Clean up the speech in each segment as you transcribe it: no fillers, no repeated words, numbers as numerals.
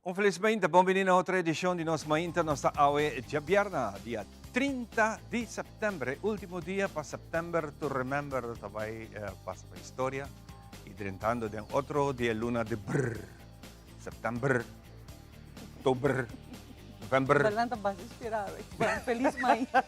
Un felis mainta, bon bini na otro edicion di nos Mainta. Nos ta awe djabièrna, dia 30 di september, e ultimo dia pa September to Remember ta bai pasa pa historia y drentando den otro di e luna di brr, september, october, november. Berlanta basta inspirá awe. Felis mainta.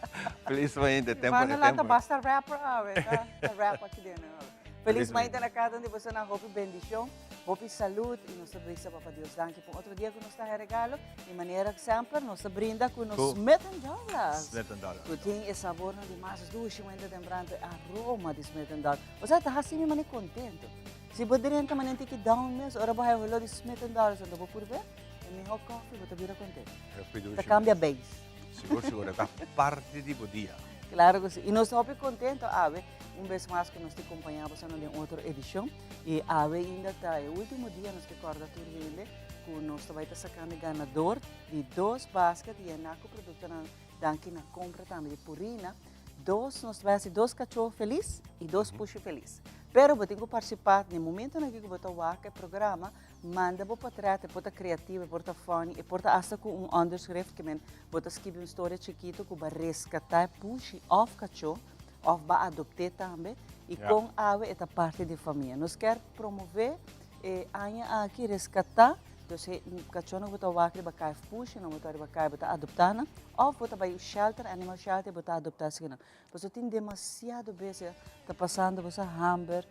Felis mainta, tempo e tempo. Basta rapper awe, ta rap aki den awe. Felis mainta na kada un di boso nan hopi bendicion. Hopi salud y nos ta bisa Papa Dios danki pa un otro dia cu nos ta haña regalo y manera semper nos ta brinda cu nos Smith and Douglas. Smith and Douglas. Cu tin e sabornan di mas dushi wende tempranto e aroma di Smith and Douglas. Osea ta haci mi mane contento. Si bo drenta mane tiki down mes ora bo haña holor di Smith and Douglas anto bo purbe e miho coffee bo ta bira contento. Ta cambia base. Sigur sigur e ta parti di bo dia. Claro cu si. Y nos ta hopi contento awe un bes mas cu nos ta compaña boso den otro edicion. Y awe ainda ta e ultimo dia nos ke corda tur hende cu nos ta bay ta sacando e ganador di dos basket yena cu productonan danki na compra tambe di Purina. Dos nos ta bay haci dos cacho feliz y dos pushi feliz. Pero bo tin cu participa den momentonan aki cu bo ta wak e programa, manda bo portret, e por ta creativo, e por ta funny, e por ta hasta cu un onderschrift ke men bo ta skibi un storia chikito cu bo a rescata e pushi of cacho. Of ba adopt'é tambe i kon awe e ta parti di famia. Nos kier promové e aña aki reskatá, dus e kachónan ku bo ta wak riba kai of pushinan bo ta riba kai bo ta adoptá nan òf bo ta bai un shelter, animal shelter, bo ta adoptá esaki nan. Pasobra tin demasiado bestia ta pasando bo sa hamber,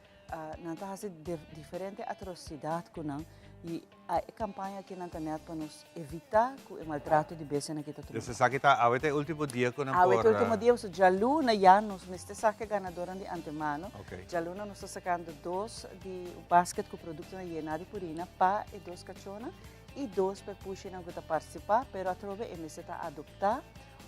nan ta hasi diferente atrosidat ku nan i e kampaña aki nan ta nèt pa nos evitá ku e maltrato di bestianan aki ta tuma. Dus esaki ta awe ta e último dia ku nan por. Awe ta e último dia pasobra djaluna ya nos mester saka e ganadornan di antemano. Djaluna nos ta sakando dos di un basket ku produktonan yená di purina pa e dos kachónan i dos pa e pushinan ku ta partisipá pero atrobe e mester ta adoptá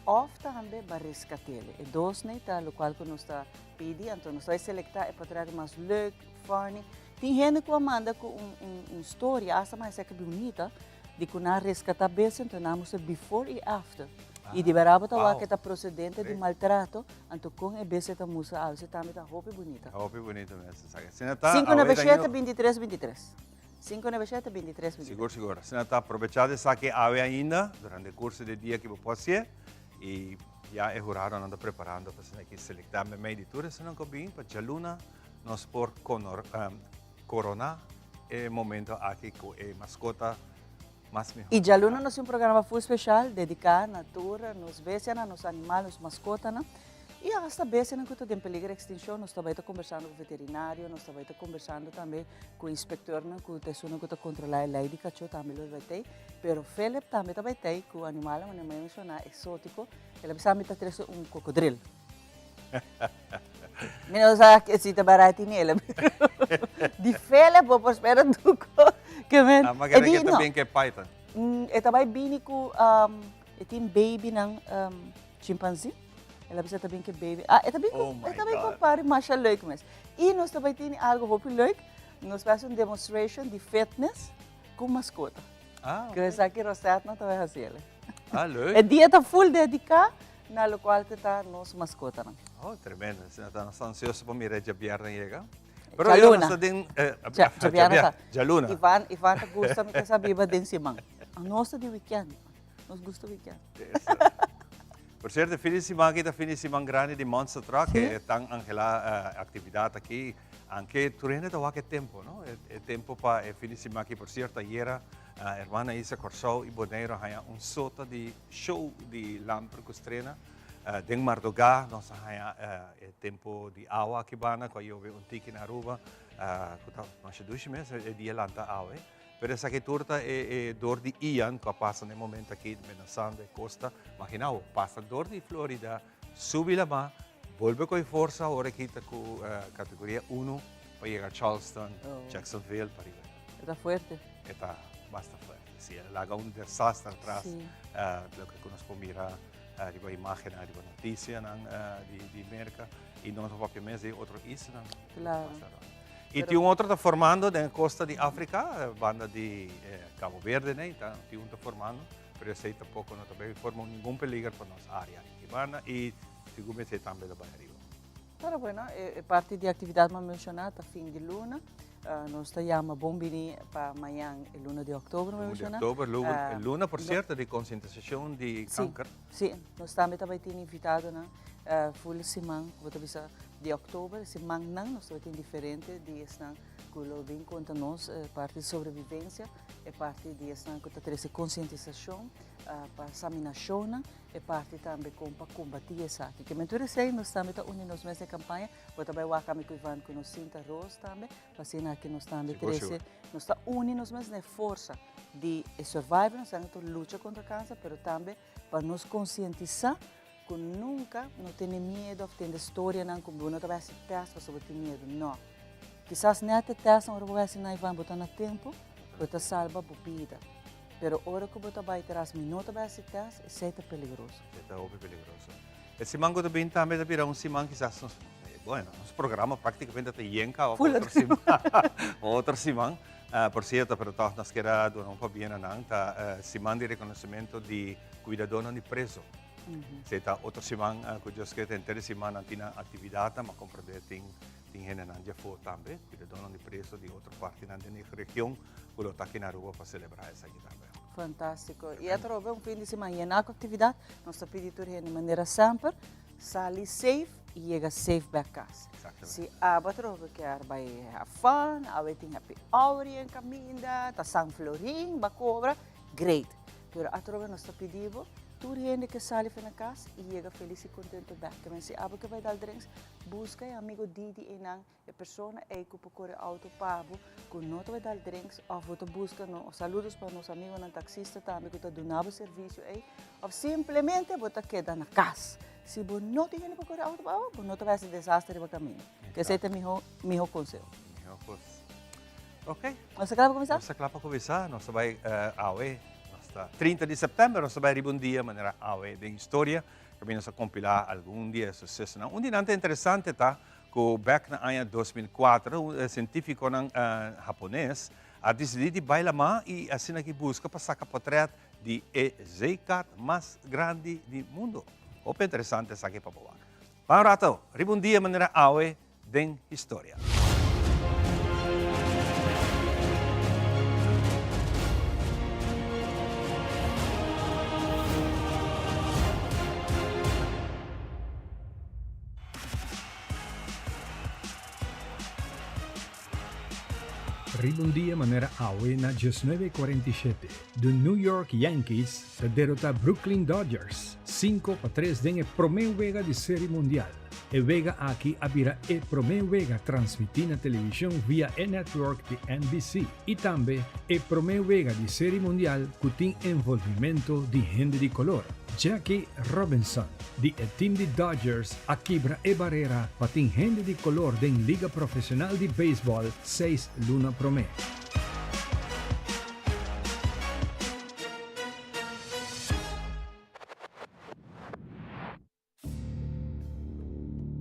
òf tambe ba reskat'é. E dosnan ta lokual ku nos ta pidi, anto nos ta bai selektá e portret mas leuk, funny. Tin hende ku a manda ku un un un storia asta mas esaki bunita di ku nan a reskatá bestia anto nan a mustra before i after. I di bèrdat bo ta wak e ta prosedente di maltrato anto kon e bestia ta mustra awe esei tambe ta hopi bunita. Hopi bunita mes esaki. Asina ta Sinku nebe shete bintitres bintitres. Sinku nebe shete bintitres bintitres. Sigur sigur. Asina ta aprovechá di esaki awe ainda durante e kurso di dia ki bo por hasié i ya e huradonan ta preparando pa asina ki selektá meimei di tur esunnan ku a bin pa djaluna. Nos por corona e momento aki cu e mascota mas miho. Y djaluna nos tin un programa full special dedica na tur nos bestianan, nos animal, nos mascotanan y hasta bestianan cu ta den peligro di extincion. Nos ta bay ta conversando cu veterinario, nos ta bay ta conversando tambe cu inspectornan cu ta esunnan cu ta controla e ley di cacho tambe lo bay tey. Pero Philip tambe ta bay tey cu animalnan manera mi a menciona exotico. El a bisa mi ta trece un cocodril. Mi no sa si ta barati ni ele. Di fele bo por spera duko. Ke men. Ah, maar kere ke ta bin ke python. E ta bai bini ku e tin baby nan chimpanzee. El a bisa ta bin ke baby. Ah, e ta bin ku, e ta bin ku pari masha leuk mes. I nos ta bai tini algo hopi leuk. Nos bai hasi un demonstration di fitness ku maskota. Ah, Ku esaki Rosette nan ta bai hasi ele. Ah, leuk. E dia ta full dediká Na locual cu ta nos mascotanan. Oh, tremendo. Asina ta nos ta ansioso pa mira e djabièrnè yega. Pero ya nos ta den... Djabièrnè ta. Djaluna. Ivan, Ivan ta gusta mi ta sa biba den siman. Nos ta di weekend. Nos gusta weekend. Por cierto, fin di siman aki ta fin di siman grandi di Monster Truck. E tan angelá actividad aki. Anke tur hende ta wak e tempo, no? E tempo pa e fin di siman aki. Por cierto, ayera hermana Isa Kòrsou i Boneiru a haña un sota di Show di lamper ku strena. Den mardugá nos a haña e tempu di awa aki banda ku a yobe un tiki na Aruba ku ta masha dushi mes e dia lanta awe. Pero esaki tur ta e dor di Ian ku a pasa na e momento aki menasando e kosta. Magina bo, pasa dor di Florida, subi lamá, bolbe ku e forsa ora aki ta ku kategoria uno pa yega Charleston, Jacksonville pa riba. E ta fuerte. E ta basta fuerte. Si, el laga un desaster atras, loke ku nos por mira riba imagennan, riba notisianan di Merka i no ta papia mes di otro islanan. Klaro. I tin un otro ta formando den e kosta di Afrika, banda di Cabo Verde nei, ta tin un ta formando, pero esei tampoko no ta bai forma ningun peliger pa nos área aki banda i sigur esei tambe ta bai ariba. Pero bueno, e parti di aktividat mi a menshoná ta fin di luna. Nos ta yama bon bini pa mañan e luna di òktober, Luna di òktober, luna por sierto di konsientisashon di kanker. Si, nos tambe ta bai tin invitadonan ful e siman ku bo ta bisa di òktober, e simannan nos ta bai tin diferente di esnan ku lo bin konta nos e parti di sobrevivensia, e parti di esnan ku ta trese konsientisashon pa saminashonnan, e parti tambe kon pa kombatí esaki. Ke men tur esei nos tambe ta uni nos mes den kampaña. Bo ta bai wak ami ku Ivan ku nos sinta ros tambe, pa asina aki nos tambe trese, nos ta uni nos mes na e forsa di e survivor, nos ta lucha kontra kanser, pero tambe pa nos konsientisá ku nunka no tene miedu òf tende storianan ku bo no ta bai hasi tèst pasobra bo tin miedu. No. Kisas nèt e tèstnan ora bo bai hasi na Ivan bo ta na tempu, bo ta salba bo bida. Pero ora ku bo ta bai tras mi no ta bai hasi tèst, esei ta peligroso. E ta hopi peligroso. E siman ku ta bin tambe ta bira un siman kisas nos, bueno, nos programa práktikamente ta yen kaba pa otro siman. Otro siman. Por sierto, pero tòg nos kier a duna un pabia na nan, ta siman di rekonosementu di kuidadónan di preso. Esei ta otro siman ku Dios ke, ta henter e siman nan tin nan aktividatnan, m'a komprendé tin tin hendenan di afó tambe, kuidadónan di preso di otro partinan den e region ku lo ta aki na Aruba pa selebrá esaki tambe. Fantástiko. I atrobe un fin di siman yená ku aktividat. Nos ta pidi tur hende manera semper, sali safe i yega safe bèk kas. Si abo atrobe kier bai have fun, awe tin happy hour yen kaminda, ta San Florin, ba kobra, great. Pero atrobe nos ta pidi bo, tur hende ke sali for na kas i yega felis i kontento bèk. Ke men si abo ke bai dal drinks, buska e amigo Didi einan. E persona ei ku por kore outo pa bo, ku no ta bai dal drinks òf bo ta buska no saludos pa nos amigonan taksista tambe ku ta duna bo servisio ei òf simplemente bo ta keda na kas. Si bo no tin hende pa kore outo pa bo, bo no ta bai hasi desaster riba kaminda. Esei ta e miho konseho. Miho kos. Ok. Nos ta kla pa kuminsá? Nos ta kla pa kuminsá. Nos ta bai awe, nos ta 30 di sèptèmber, nos ta bai riba un dia manera awe den historia. Kaminda nos a kompilá algun di e susesonan. Un di nan ta interesante ta Ku bek na aña 2004 un sientífikonan hapones a disidí di bai lamá i asina ki buska pa saka potrèt di e zeekat mas grandi di mundu. Hopi interesante esaki pa bo wak. Ban un rato riba un dia manera awe den historia. Riba un dia manera awe na 1947, de New York Yankees ta derota Brooklyn Dodgers 5-3 den e prome wega di Serie Mundial. E wega aki a bira e prome wega transmiti na television via e network di NBC y tambe e prome wega di Serie Mundial cu tin envolvimento di hende di color. Jackie Robinson di e team di Dodgers a kibra e barera pa tin hende di color den liga profesional di baseball seis luna prome.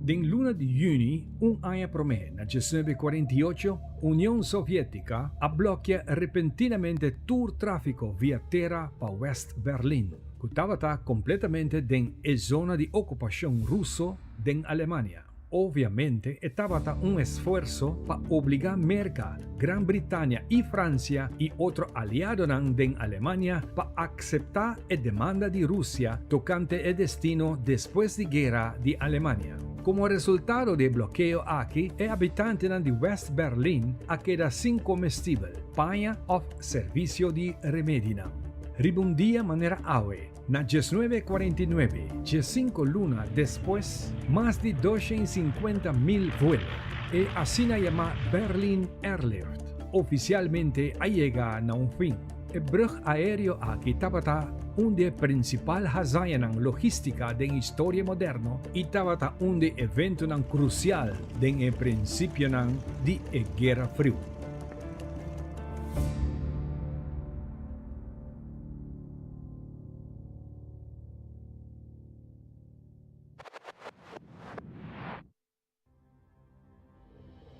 Den luna di yüni un aña promé, na 1948, Union Sovietica a blòkia repentinamente tur tráfiko via tera pa West Berlin, ku tabata kompletamente den e zona di okupashon ruso den Alemania. Obviamente e tabata un esfuerso pa obligá Merka, Gran Britania i Fransia i otro aliadonan den Alemania pa akseptá e demanda di Rusia tokante e destino despues di guera di Alemania. Komo resultado di e blokeo aki, e habitantenan di West Berlin a keda sin komestibel, paña òf servisio di remedinan. Riba un dia manera awe, Na 1949, 15 luna despues, mas di 250,000 vuelo, e asina yamá Berlin Airlift, ofisialmente a yega na un fin. E brug aéreo aki tabata un di e prinsipal hazañanan logístika den historia moderno i tabata un di eventonan krusial den e prinsipionan di e Guera Friu.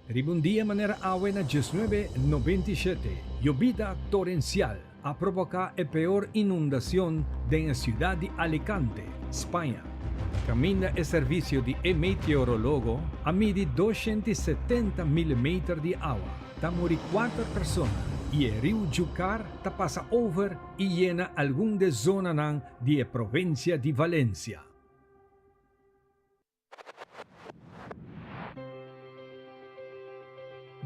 Riba un dia manera awe na 1997, yobida torensial a provoká e peor inundacion den e siudat di Alicante, Spaña, kaminda e servisio di e meteorologo a midi 270 milimeter di awa. Ta muri kuater persona i e riu Júcar ta pasa over i yena algun de zonanan di e provinsia di Valencia.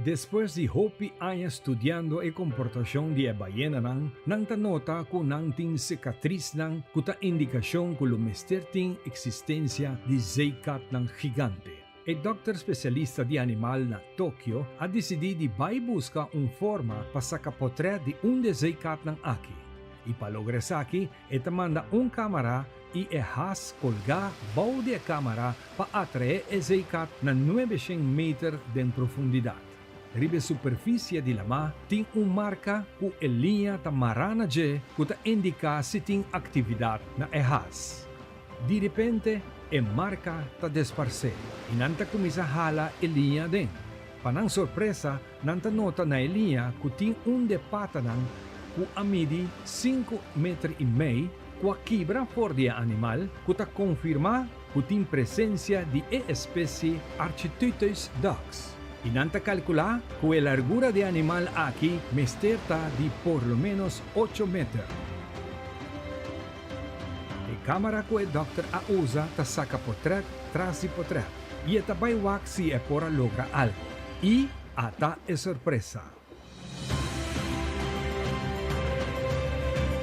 Despues di hopi aña studiando e komportashon di e bayenanan, nan ta nota ku nan tin sikatrisnan ku ta indikashon ku lo mester tin eksistensia di zeekatnan gigante. E dòkter spesialista di animal na Tokio a disidí di bai buska un forma pa saka potrèt di un di e zeekatnan aki. I pa logra esaki e ta manda un kámara i e has kolgá bou di e kámara pa atraé e zeekat na nuebeshen meter den profundidat. Riba e superfisie di lamá tin un marka ku e liña ta mará na dje ku ta indiká si tin aktividat na e has. Di repente e marka ta desparsé i nan ta kuminsá hala e liña aden. Pa nan sorpresa nan ta nota na e liña ku tin un de patanan ku a midi sinku meter i mei ku a kibra for di e animal ku ta konfirmá ku tin presensia di e espesie Architeuthis dux i nan ta kalkulá ku e largura di e animal aki mester ta di por lo ménos ocho meter. E kámara ku e dòkter a usa ta saka potrèt tras di potrèt i e ta bai wak si e por a logra algu. I ata e sorpresa!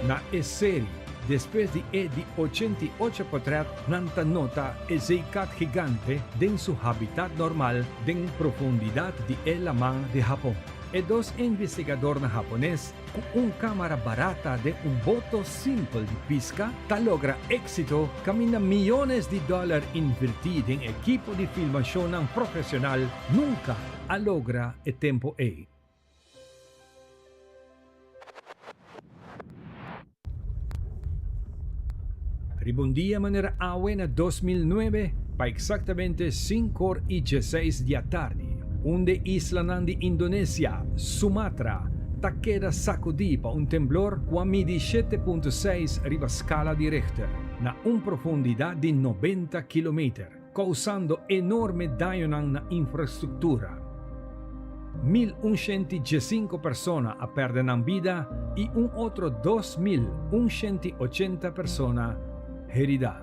Na e seri, despues di e di 88 potrèt, nan ta nota e zeekat gigante den su habitat normal den profundidat di e laman di Hapon. E dos investigadornan hapones ku un kámara barata den un boto simpel di piska ta logra éksito kaminda miyones di dòler invertí den ekipo di filmashonnan profeshonal nunka a logra e tempu ei. Riba un dia manera awe na 2009, pa eksaktamente sinkor i dieseis di atardi, un de islanan di Indonesia, Sumatra, ta keda sakudí pa un temblor ku a midi 7.6 riba skala di Richter, na un profundidat di 90 kilometer, kousando enorme dañonan na infrastruktura. 1115 persona a pèrdè nan bida i un otro 2180 persona heridá.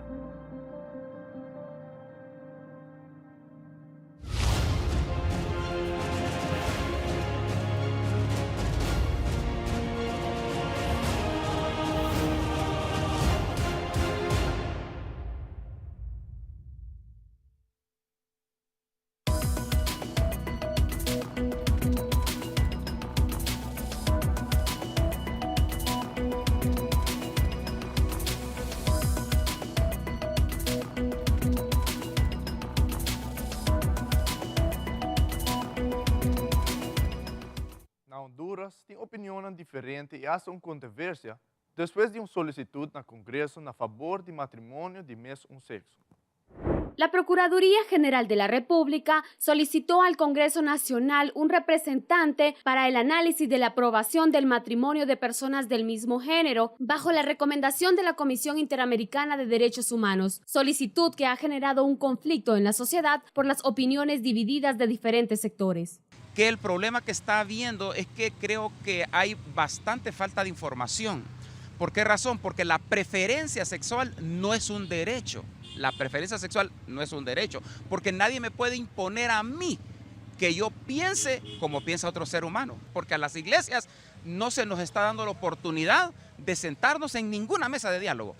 Na Honduras tin opinionnan diferente i asta un controversia despues di un solicitud na Congreso na fabor di matrimonio di mes un sexo. La Procuraduría General de la República solicitó al Congreso Nacional un representante para el análisis de la aprobación del matrimonio de personas del mismo género, bajo la recomendación de la Comisión Interamericana de Derechos Humanos, solicitud que ha generado un conflicto en la sociedad por las opiniones divididas de diferentes sectores. Que el problema que está habiendo es que creo que hay bastante falta de información. ¿Por qué razón? Porque la preferencia sexual no es un derecho. La preferencia sexual no es un derecho, porque nadie me puede imponer a mí que yo piense como piensa otro ser humano, porque a las iglesias no se nos está dando la oportunidad de sentarnos en ninguna mesa de diálogo,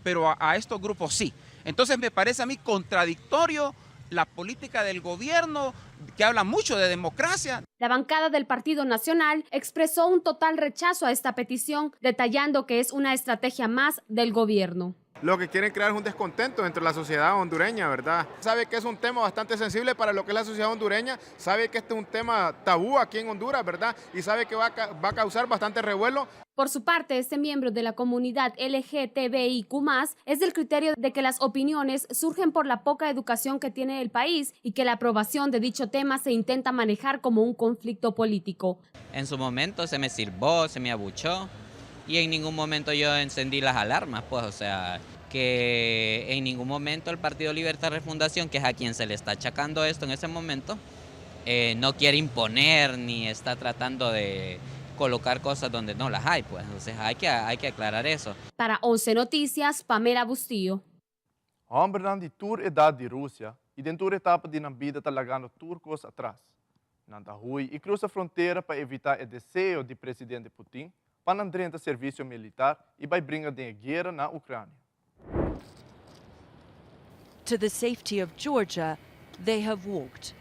pero a, a estos grupos sí. Entonces me parece a mí contradictorio la política del gobierno, que habla mucho de democracia. La bancada del Partido Nacional expresó un total rechazo a esta petición, detallando que es una estrategia más del gobierno. Lo que quieren crear es un descontento dentro de la sociedad hondureña, ¿verdad? Sabe que es un tema bastante sensible para lo que es la sociedad hondureña, sabe que este es un tema tabú aquí en Honduras, ¿verdad? Y sabe que va a, va a causar bastante revuelo. Por su parte, este miembro de la comunidad LGTBIQ+, es del criterio de que las opiniones surgen por la poca educación que tiene el país y que la aprobación de dicho tema se intenta manejar como un conflicto político. En su momento se me silbó, se me abuchó y en ningún momento yo encendí las alarmas, pues, o sea, que en ningún momento el Partido Libertad Refundación, que es a quien se le está achacando esto en ese momento, Eh, no quiere imponer ni está tratando de colocar cosas donde no las hay, pues. Entonces hay que, hay que aclarar eso. Para 11 Noticias, Pamela Bustillo. Hòmbernan di tur edat di Rusia i den tur etapa di nan bida ta lagando tur kos atras. Nan ta hui i krusa frontera pa evitá e deseo di presidente Putin pa nan drenta servisio militar i bai bringa den e guera na Ukrania. To the safety of Georgia, they have walked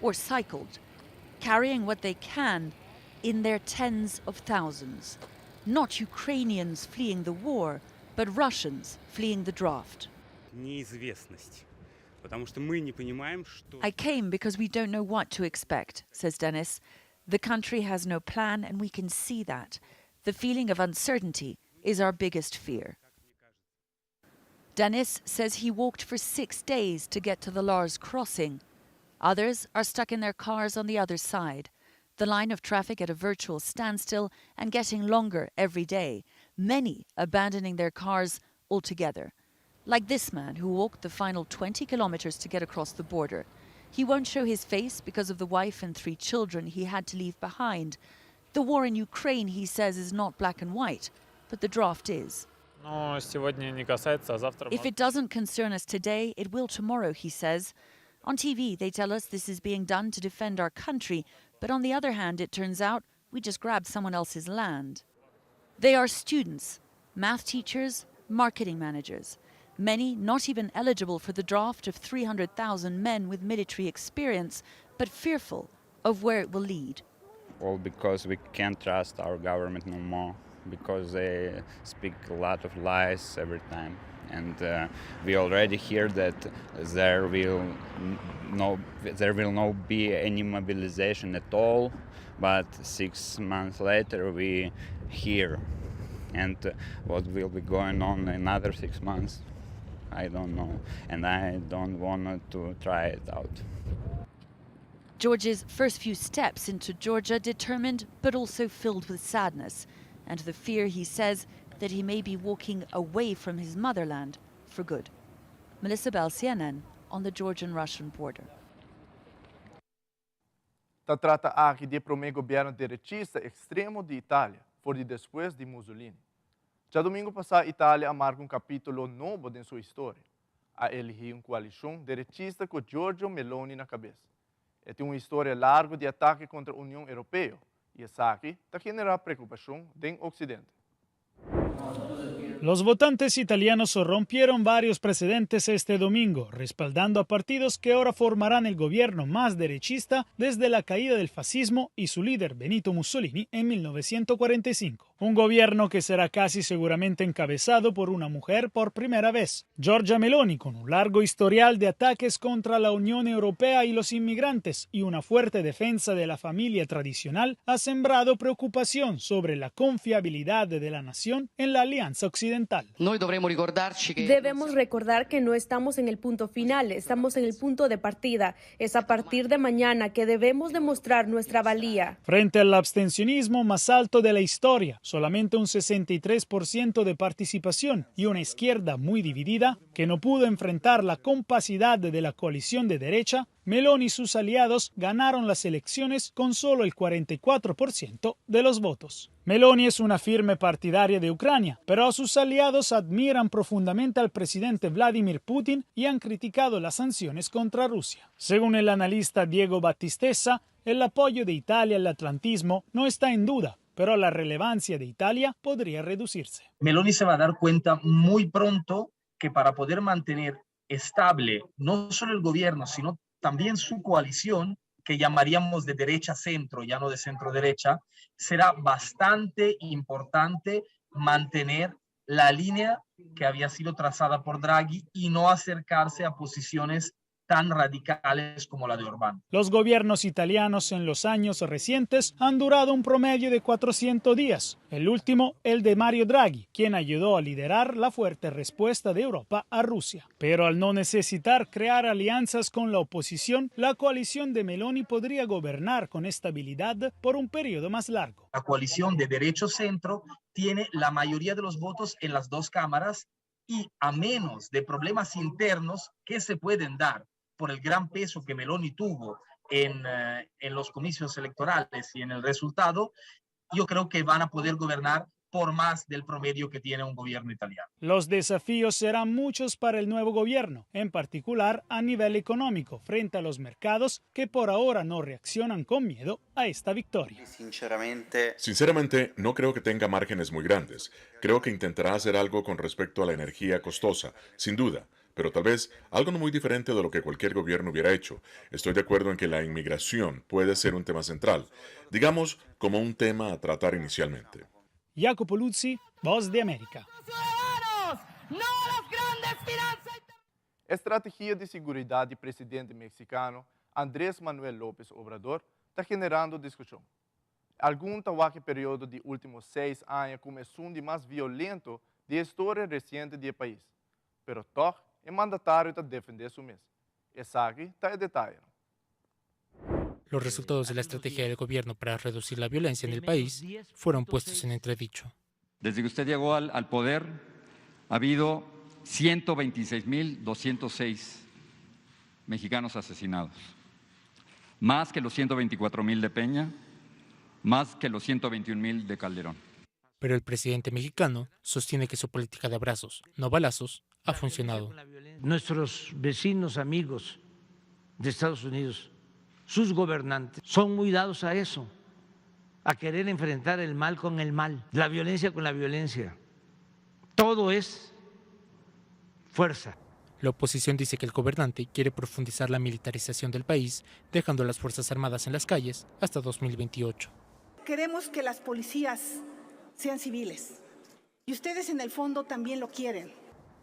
or cycled, carrying what they can in their tens of thousands. Not Ukrainians fleeing the war, but Russians fleeing the draft. I came because we don't know what to expect, says Dennis. The country has no plan, and we can see that. The feeling of uncertainty is our biggest fear. Dennis says he walked for six days to get to the Lars crossing. Others are stuck in their cars on the other side. The line of traffic at a virtual standstill and getting longer every day, many abandoning their cars altogether. Like this man who walked the final 20 kilometers to get across the border. He won't show his face because of the wife and three children he had to leave behind. The war in Ukraine, he says, is not black and white, but the draft is. If it doesn't concern us today, it will tomorrow, he says. On TV, they tell us this is being done to defend our country, but on the other hand, it turns out we just grabbed someone else's land. They are students, math teachers, marketing managers. Many not even eligible for the draft of 300,000 men with military experience, but fearful of where it will lead. All because we can't trust our government no more, because they speak a lot of lies every time. And we already hear that there will no there will not be any mobilization at all. But 6 months later we hear, and what will be going on another 6 months, I don't know, and I don't want to try it out. George's first few steps into Georgia determined but also filled with sadness and the fear, he says, that he may be walking away from his motherland for good. Melissa Bell, CNN, on the Georgian Russian border. Ta trata aki di promé gobièrnu derechista ekstremo di Italia, for di despues di Mussolini. Djadumingu pasá, Italia a marka un kapítulo nobo den su historia. A eligí un koalishon derechista ku Giorgia Meloni na kabes. E tin un historia largu di atake kontra Union Europeo i esaki ta generá preokupashon den Oksidente. Los votantes italianos rompieron varios precedentes este domingo, respaldando a partidos que ahora formarán el gobierno más derechista desde la caída del fascismo y su líder Benito Mussolini en 1945. Un gobierno que será casi seguramente encabezado por una mujer por primera vez, Giorgia Meloni, con un largo historial de ataques contra la Unión Europea y los inmigrantes y una fuerte defensa de la familia tradicional, ha sembrado preocupación sobre la confiabilidad de la nación en la alianza occidental. Debemos recordar que no estamos en el punto final, estamos en el punto de partida. Es a partir de mañana que debemos demostrar nuestra valía. Frente al abstencionismo más alto de la historia, solamente un 63% de participación y una izquierda muy dividida que no pudo enfrentar la compacidad de la coalición de derecha, Meloni y sus aliados ganaron las elecciones con solo el 44% de los votos. Meloni es una firme partidaria de Ucrania, pero sus aliados admiran profundamente al presidente Vladimir Putin y han criticado las sanciones contra Rusia. Según el analista Diego Battistessa, el apoyo de Italia al atlantismo no está en duda, pero la relevancia de Italia podría reducirse. Meloni se va a dar cuenta muy pronto que para poder mantener estable no solo el gobierno, sino también su coalición, que llamaríamos de derecha-centro, ya no de centro-derecha, será bastante importante mantener la línea que había sido trazada por Draghi y no acercarse a posiciones tan radicales como la de Orbán. Los gobiernos italianos en los años recientes han durado un promedio de 400 días. El último, el de Mario Draghi, quien ayudó a liderar la fuerte respuesta de Europa a Rusia. Pero al no necesitar crear alianzas con la oposición, la coalición de Meloni podría gobernar con estabilidad por un periodo más largo. La coalición de derecho-centro tiene la mayoría de los votos en las dos cámaras y, a menos de problemas internos que se pueden dar por el gran peso que Meloni tuvo en, eh, en los comicios electorales y en el resultado, yo creo que van a poder gobernar por más del promedio que tiene un gobierno italiano. Los desafíos serán muchos para el nuevo gobierno, en particular a nivel económico, frente a los mercados que por ahora no reaccionan con miedo a esta victoria. Sinceramente, Sinceramente, no creo que tenga márgenes muy grandes. Creo que intentará hacer algo con respecto a la energía costosa, sin duda pero tal vez algo no muy diferente de lo que cualquier gobierno hubiera hecho. Estoy de acuerdo en que la inmigración puede ser un tema central, digamos como un tema a tratar inicialmente. Jacopo Luzzi, Voz de América. Estrategia di seguridat di presidente mexicano Andrés Manuel López Obrador ta generando diskushon. Algun ta wak e periodo di último seis aña komo esun di mas violento di e historia resiente di e pais. Pero tòg e mandatario ta defendé su mes. Esaki ta e detayenan. Los resultados de la estrategia del gobierno para reducir la violencia en el país fueron puestos en entredicho. Desde que usted llegó al, al poder, ha habido 126.206 mexicanos asesinados, más que los 124.000 de Peña, más que los 121.000 de Calderón. Pero el presidente mexicano sostiene que su política de abrazos, no balazos, ha funcionado. Nuestros vecinos, amigos de Estados Unidos, sus gobernantes, son muy dados a eso, a querer enfrentar el mal con el mal, la violencia con la violencia. Todo es fuerza. La oposición dice que el gobernante quiere profundizar la militarización del país, dejando a las Fuerzas Armadas en las calles hasta 2028. Queremos que las policías sean civiles. Y ustedes en el fondo también lo quieren.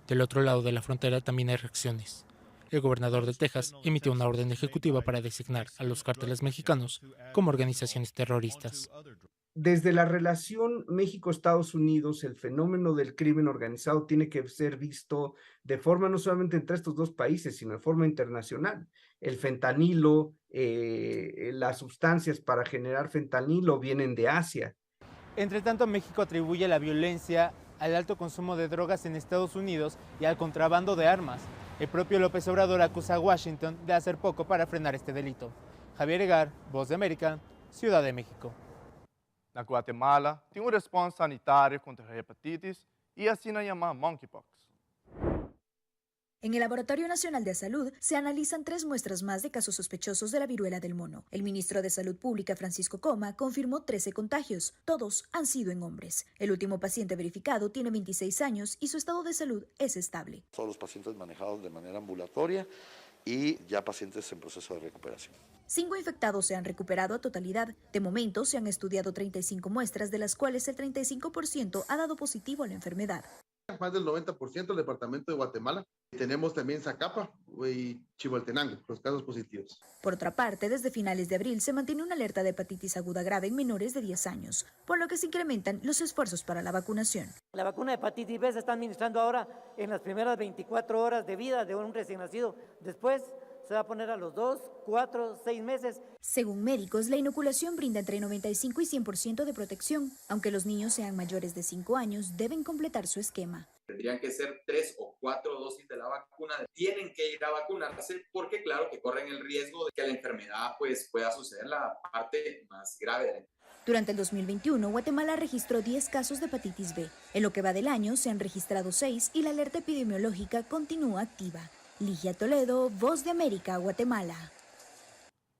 Del otro lado de la frontera también hay reacciones. El gobernador de Texas emitió una orden ejecutiva para designar a los cárteles mexicanos como organizaciones terroristas. Desde la relación México-Estados Unidos, el fenómeno del crimen organizado tiene que ser visto de forma no solamente entre estos dos países, sino de forma internacional. El fentanilo, eh, las sustancias para generar fentanilo vienen de Asia. Entre tanto, México atribuye la violencia al alto consumo de drogas en Estados Unidos y al contrabando de armas. El propio López Obrador acusa a Washington de hacer poco para frenar este delito. Javier Egar, Voz de América, Ciudad de México. Na Guatemala, tin un respons sanitario kontra hepatitis i asina yamá monkeypox. En el Laboratorio Nacional de Salud se analizan tres muestras más de casos sospechosos de la viruela del mono. El ministro de Salud Pública, Francisco Coma, confirmó 13 contagios. Todos han sido en hombres. El último paciente verificado tiene 26 años y su estado de salud es estable. Todos los pacientes manejados de manera ambulatoria y ya pacientes en proceso de recuperación. Cinco infectados se han recuperado a totalidad. De momento se han estudiado 35 muestras, de las cuales el 35% ha dado positivo a la enfermedad. Más del 90% del departamento de Guatemala. Tenemos también Zacapa y Chimaltenango, los casos positivos. Por otra parte, desde finales de abril se mantiene una alerta de hepatitis aguda grave en menores de 10 años, por lo que se incrementan los esfuerzos para la vacunación. La vacuna de hepatitis B se está administrando ahora en las primeras 24 horas de vida de un recién nacido. Después se va a poner a los 2, 4, 6 meses. Según médicos, la inoculación brinda entre 95 y 100% de protección. Aunque los niños sean mayores de 5 años, deben completar su esquema. Tendrían que ser 3 o 4 dosis de la vacuna. Tienen que ir a vacunarse porque claro que corren el riesgo de que la enfermedad pues, pueda suceder la parte más grave. Durante el 2021, Guatemala registró 10 casos de hepatitis B. En lo que va del año, se han registrado 6 y la alerta epidemiológica continúa activa. Ligia Toledo, Voz de América, Guatemala.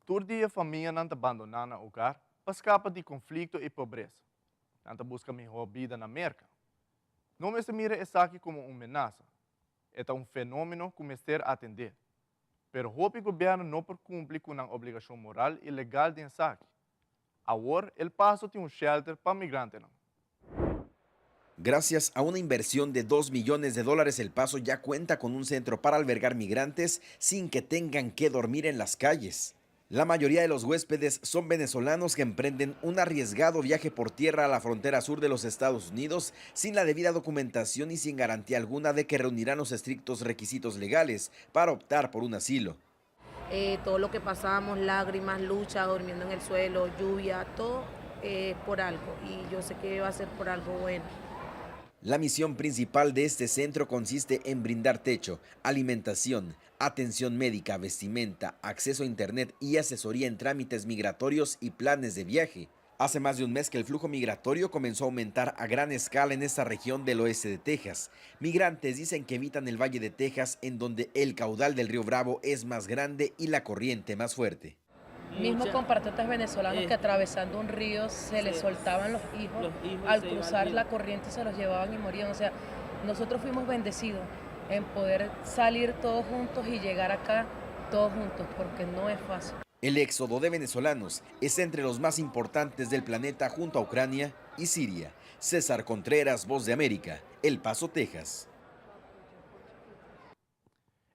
Tur dia famianan ta bandoná nan hogar pa skapa di konflikto i pobresa. Nan ta buska mihó bida na Merka. No mester mira esaki komo un menasa. E ta un fenómeno ku mester atendé. Pero hopi gobièrnu no por kumpli ku nan obligashon moral i legal den esaki. Awor El Paso tin un shelter pa migrantenan. Gracias a una inversión de 2 millones de dólares, El Paso ya cuenta con un centro para albergar migrantes sin que tengan que dormir en las calles. La mayoría de los huéspedes son venezolanos que emprenden un arriesgado viaje por tierra a la frontera sur de los Estados Unidos sin la debida documentación y sin garantía alguna de que reunirán los estrictos requisitos legales para optar por un asilo. Eh, todo lo que pasamos, lágrimas, lucha, durmiendo en el suelo, lluvia, todo eh, por algo. Y yo sé que va a ser por algo bueno. La misión principal de este centro consiste en brindar techo, alimentación, Atención médica, vestimenta, acceso a internet y asesoría en trámites migratorios y planes de viaje. Hace más de un mes que el flujo migratorio comenzó a aumentar a gran escala en esta región del oeste de Texas. Migrantes dicen que evitan el Valle de Texas, en donde el caudal del río Bravo es más grande y la corriente más fuerte. Mismo compatriotas venezolanos que atravesando un río se les soltaban los hijos, al cruzar la corriente se los llevaban y morían. O sea, nosotros fuimos bendecidos en poder salir todos juntos y llegar acá todos juntos, porque no es fácil. El éxodo de venezolanos es entre los más importantes del planeta junto a Ucrania y Siria. César Contreras, Voz de América, El Paso, Texas.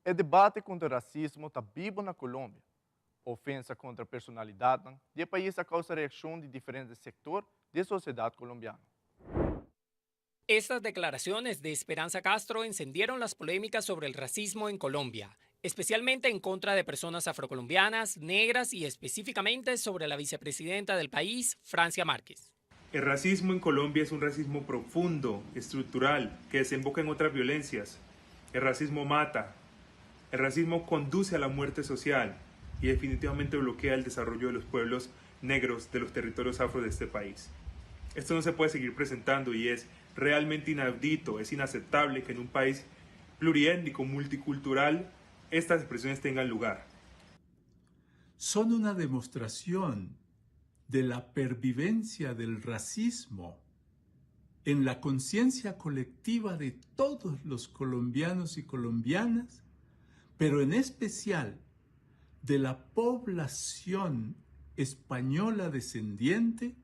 E debate kontra rasismo ta bibu na Colombia. Ofensa kontra personalidatnan di e pais a kousa reakshon di diferente sektor di e sosiedat kolombiano. Estas declaraciones de Esperanza Castro encendieron las polémicas sobre el racismo en Colombia, especialmente en contra de personas afrocolombianas, negras y específicamente sobre la vicepresidenta del país, Francia Márquez. El racismo en Colombia es un racismo profundo, estructural, que desemboca en otras violencias. El racismo mata, el racismo conduce a la muerte social y definitivamente bloquea el desarrollo de los pueblos negros de los territorios afro de este país. Esto no se puede seguir presentando y es realmente inaudito, es inaceptable que en un país pluriétnico, multicultural, estas expresiones tengan lugar. Son una demostración de la pervivencia del racismo en la conciencia colectiva de todos los colombianos y colombianas, pero en especial de la población española descendiente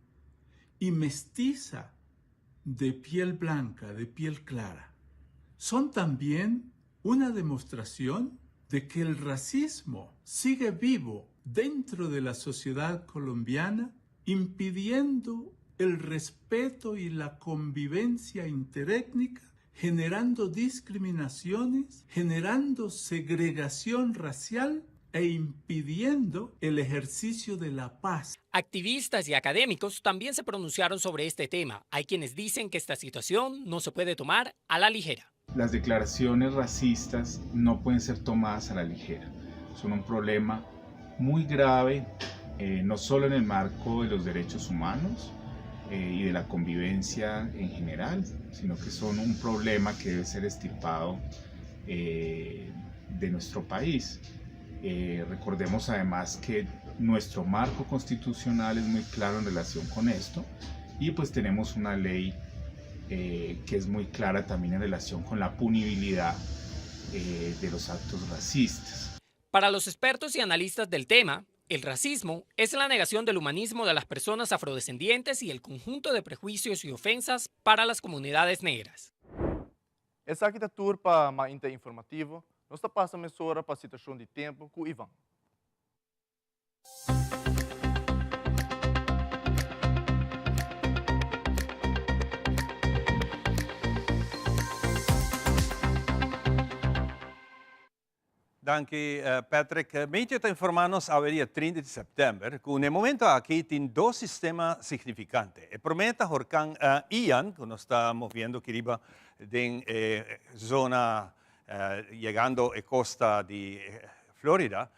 y mestiza de piel blanca, de piel clara. Son también una demostración de que el racismo sigue vivo dentro de la sociedad colombiana, impidiendo el respeto y la convivencia interétnica, generando discriminaciones, generando segregación racial e impidiendo el ejercicio de la paz. Activistas y académicos también se pronunciaron sobre este tema. Hay quienes dicen que esta situación no se puede tomar a la ligera. Las declaraciones racistas no pueden ser tomadas a la ligera. Son un problema muy grave, no solo en el marco de los derechos humanos y de la convivencia en general, sino que son un problema que debe ser extirpado de nuestro país. Recordemos además que nuestro marco constitucional es muy claro en relación con esto y tenemos una ley que es muy clara también en relación con la punibilidad de los actos racistas. Para los expertos y analistas del tema, el racismo es la negación del humanismo de las personas afrodescendientes y el conjunto de prejuicios y ofensas para las comunidades negras. Esaki ta tur pa Mainta Informativo. Nos ta pasa mesora pa situashon di tempu ku Ivan. Danki Patrick. Meteo ta informa nos awe dia 30 di september cu n'e momento aki tin dos sistema significante. E prome ta horcan Ian cu nos ta moviendo aki riba den e zona yegando e costa di Florida,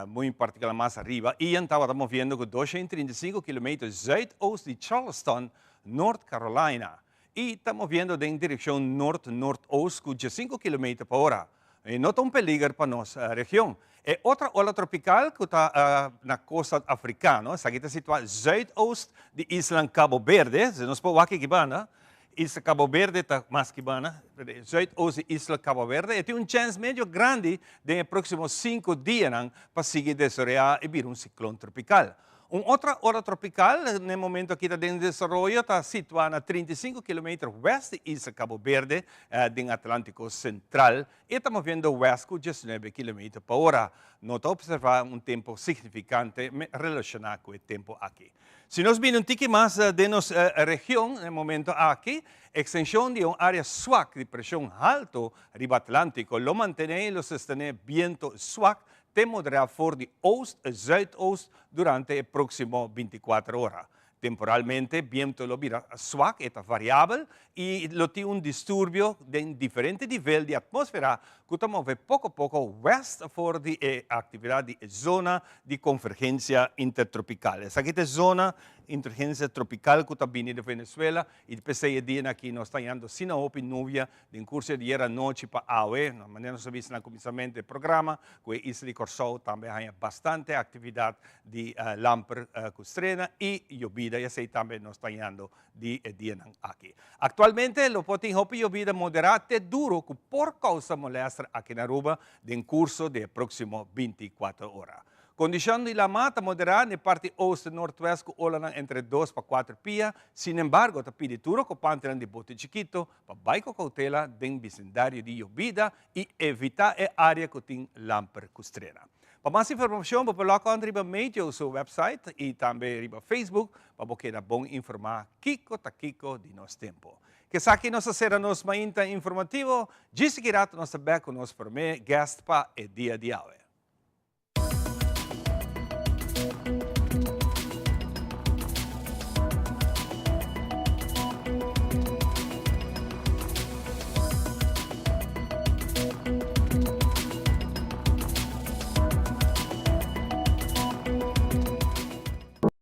muy en particular mas ariba. Ian tabata moviendo cu 235 kilometer zuidoost di Charleston, North Carolina. Y ta moviendo den direccion noord-noordoost cu 15 kilometer pa ora. E no ta un peliger pa nos region. E otra ola tropical cu ta na costa africano, esaki ta situa zuidoost di islan Cabo Verde, si nos por wak aki banda, isla Cabo Verde ta mas ki banda, zuidoost di isla Cabo Verde, e tin un chens medio grandi den e proximo 5 dianan pa sigui desaroya y bira un ciclon tropical. Un otra ola tropical n'e momento aki ta den desaroyo ta situa na 35 kilometer west di isla Cabo Verde den Atlantico Central. E ta moviendo west cu 19 kilometer pa ora. No ta observa un tempo significante relaciona cu e tempo aki. Si nos bini un tiki mas den nos region n'e momento aki, extension di un area swak di presion halto riba Atlantico lo mantene y lo sostene biento swak te moderá for di oost zuidoost durante e próksimo 24 ora. Temporalmente biento lo bira swak, e ta variabel y lo tin un disturbio den diferente nivel di atmosfera cu ta move poco poco west for di e actividad di e zona di convergencia intertropical. Esaki ta e zona intergencia tropical cu ta bini di Venezuela y p'esey e dianan aki nos ta hañando asina hopi nubia Den kurso di ayera anochi pa awe, na manera nos a bisa na kuminsamentu di e programa, ku e isla di Kòrsou tambe a haña bastante aktividat di lamper ku strena i yobida i esei tambe nos ta hañando di e dianan aki. Aktualmente lo por tin hopi yobida moderá te duru ku por kousa molèster aki na Aruba den kurso di e próksimo 24 ora. Kondishon di lamá ta moderá na e parti oost noordwest ku olanan entre dos pa kuater pia, sinembargo ta pidi tur okupantenan di bote chikito pa bai ku koutela den bisindario di yobida i evitá e área ku tin lamper ku strena. Pa mas informashon bo por lòk on riba Meteo su wèpsait i tambe riba Facebook pa bo keda bon informá kiko ta kiko di nos tempu. Kesaki nos ta sera nos mainta informativo, djis aki rato nos ta bèk ku nos promé guest pa e dia di awe.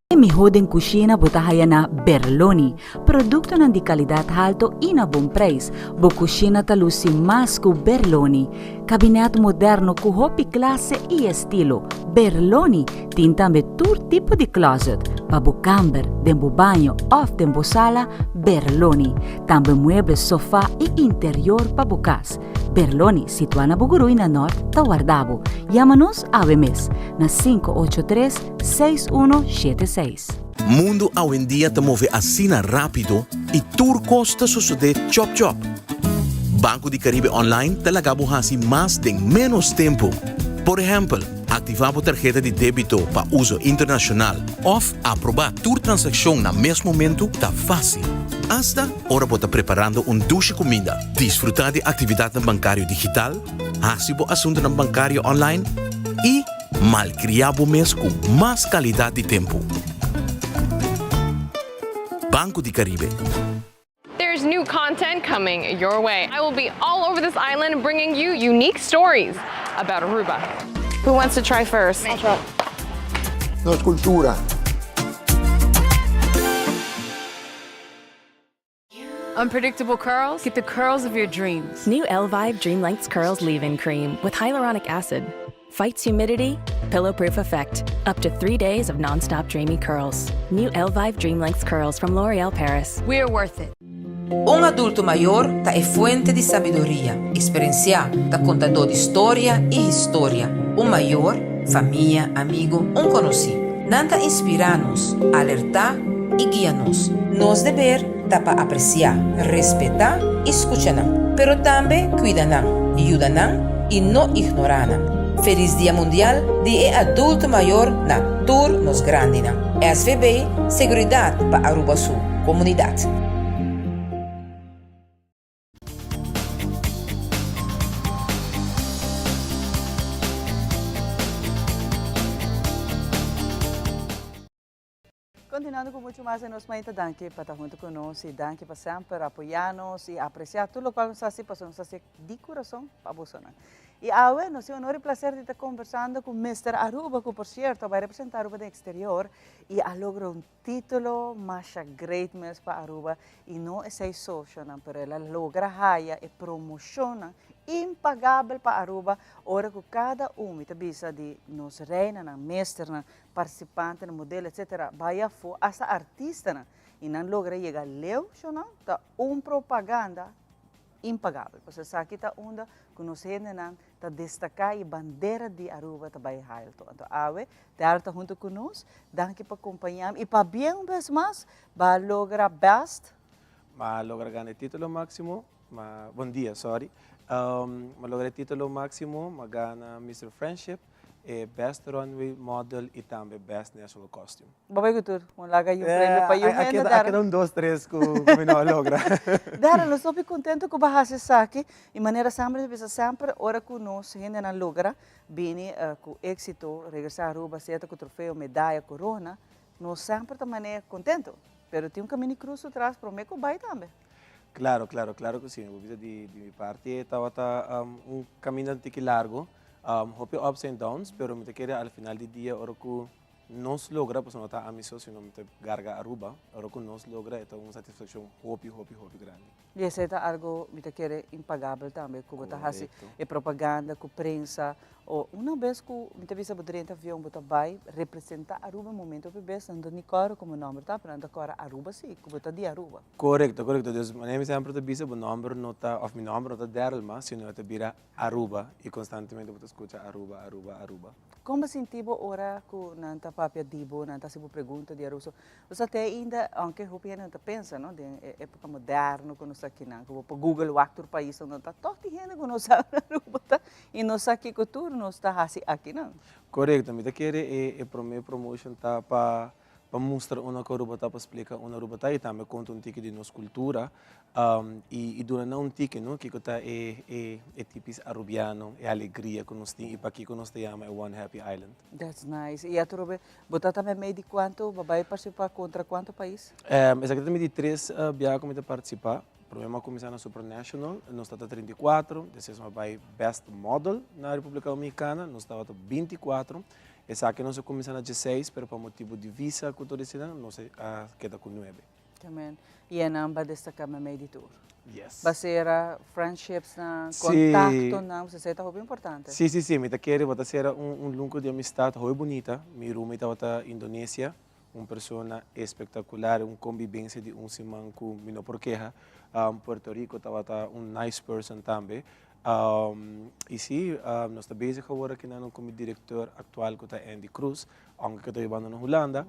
E mihó den kushina bo ta haya na Berloni. Produktonan di kalidat halto i na bon preis. Bo kushina ta lusi mas ku Berloni. Kabinèt moderno ku hopi klase i estilo. Berloni tin tambe tur tipo di klòzet pa bo kamber, den bo baño òf den bo sala, Berloni. Tambe mueble, sofá i interior pa bo kas. Berloni, situá na Bugurui na Nòrt, ta warda bo. Yama nos awe mes na 583 6176. Mundu awendia ta move asina rápido i tur kos ta sosodé chòp chòp. Banco di Caribe Online ta laga bo hasi mas den ménos tempu. Por ehèmpel, aktivá bo tarheta di débito pa uso internashonal òf aprobá tur transakshon na mes momentu ta fásil. Asta ora bo ta preparando un dushi kuminda, disfrutá di aktividatnan bankario digital, hasi bo asuntunan bankario online i malkriá bo mes ku mas kalidat di tempu. Banco di Caribe. There's new content coming your way. I will be all over this island bringing you unique stories about Aruba. Who wants to try first? Nos cultura. Unpredictable curls? Get the curls of your dreams. New Elvive Dream Lengths Curls Leave-In Cream with hyaluronic acid. Fights humidity, pillow-proof effect. Up to three days of non-stop dreamy curls. New Elvive Dream Lengths Curls from L'Oreal Paris. We're worth it. Un adulto mayor ta e fuente di sabiduria, eksperensiá, ta kontadó di storia i historia. Un mayor, famia, amigu, un konosí. Nan ta inspirá nos, alertá i guia nos. Nos deber ta pa apresiá, respetá i skucha nan, pero tambe kuida nan, yuda nan i no ignorá nan. Felis Dia Mundial di e Adulto Mayor na tur nos grandinan. SVB, Seguridat pa Aruba su komunidat. Continuando cu mucho mas den nos mainta, danki pa ta hunto cu nos y danki pa semper apoya nos y aprecia tur locual nos ta haci pasobra nos ta haci di curason pa bosonan. Y awe nos tin honor y placer di ta conversando cu Mister Aruba cu por cierto a bay representa Aruba den exterior y a logra un Titulo masha great mes pa Aruba y no esey socionan pero el a logra haya e promocionnan impagabel pa Aruba ora cu cada un mi ta bisa di nos reinanan, meesternan, participantenan, modelo etc. Bay afo hasta artistanan y nan logra yega leu shonan ta un propaganda impagabel. Pasobra esaki ta unda cu nos hendenan ta destaca y bandera di Aruba ta bay halto. Anto awe Darryl ta hunto cu nos. Danki pa compaña mi y pabien un bes mas ba logra best. Ma logra gana e titulo maximo, ma bon dia sorry, ma logra e titulo maximo, ma gana Mister Friendship, e best runway model y tambe best national costume. Bo bai ku tur, un laga y un premio pa yu hende, Darren. A keda un dos tres ku mi no a logra. Darren, nos hopi contento ku bo a hasi esaki y manera semper mi bisa semper ora ku nos hendenan logra bini ku exito regresa Aruba sea ta ku trofeo, medaya, corona. No semper ta manera contento, pero tin un camino di cruz su tras prome cu bay tambe. Claro, claro, claro cu si. Mi por bisa di di mi parti tabata un caminda un tiki largo, hopi ups and downs, pero mi ta kere al final di dia ora cu nos logra, pasobra no ta ami so sino mi ta garga Aruba, ora cu nos logra e ta un satisfaccion hopi, hopi, hopi grandi. I esei ta algo mi ta kere impagabel tambe ku bo ta hasi e propaganda ku prensa o una bes ku mi ta bisa bo drenta avion bo ta bai representa Aruba e momento hopi bes nan ta ni kòrda komo nòmber ta pero nan ta kòrda Aruba si ku bo ta di Aruba. Korekto korekto dus manera mi semper ta bisa bo nòmber no ta òf mi nòmber no ta Darryl mas sino e ta bira Aruba i konstantemente bo ta skucha Aruba Aruba Aruba. Kon bo sinti bo ora ku nan ta papia di bo nan ta hasi bo pregunta di Aruba so Bo sa te ainda, aunke hopi hende no ta pensa, no, den e epoca moderno cu nos ta akinan, cu bo por google wak tur pais unda ta, toch tin hende cu no sa unda Aruba ta y no sa kico tur nos ta haci akinan. Corecto, mi ta kere e e prome promotion ta pa pa mustra unda cu Aruba ta, pa splica unda Aruba ta y tambe conta un tiki di nos cultura y y duna nan un tiki, no, kico ta e e e tipis Arubiano, e alegria cu nos tin y pakico nos ta yama e One Happy Island. That's nice. Y atrobe Bo ta tambe mei di kuantu bo bai partisipá kontra kuantu pais? Esaki ta mi di tres biaha ku mi ta partisipá. Promé mi a kuminsá na Supranational, nos tabata 34, despues mi a bai Best Model na Repúblika Dominikana, nos tabata 24. Esaki nos a kuminsá na dieseis, pero pa motibu di visa ku tur eseinan nos a keda ku nuebe. Amen. I e nan ba destaká meimei di tur. Yes. Ba sera friendships-nan, kontaktonan, esei ta hopi importante. Sí, sí, sí. Mi ta kere bo ta sera un un lunko di amistat hopi bunita. Mi roommate tabata Indonesia, un persona espektakular, un kombibensia di un siman ku mi no por keha. Puerto Rico tabata un nice person tambe. I sí, nos ta bezig awor aki nan ku mi direktor aktual ku ta Andy Cruz. Aunke ke ta yobando na Hulanda,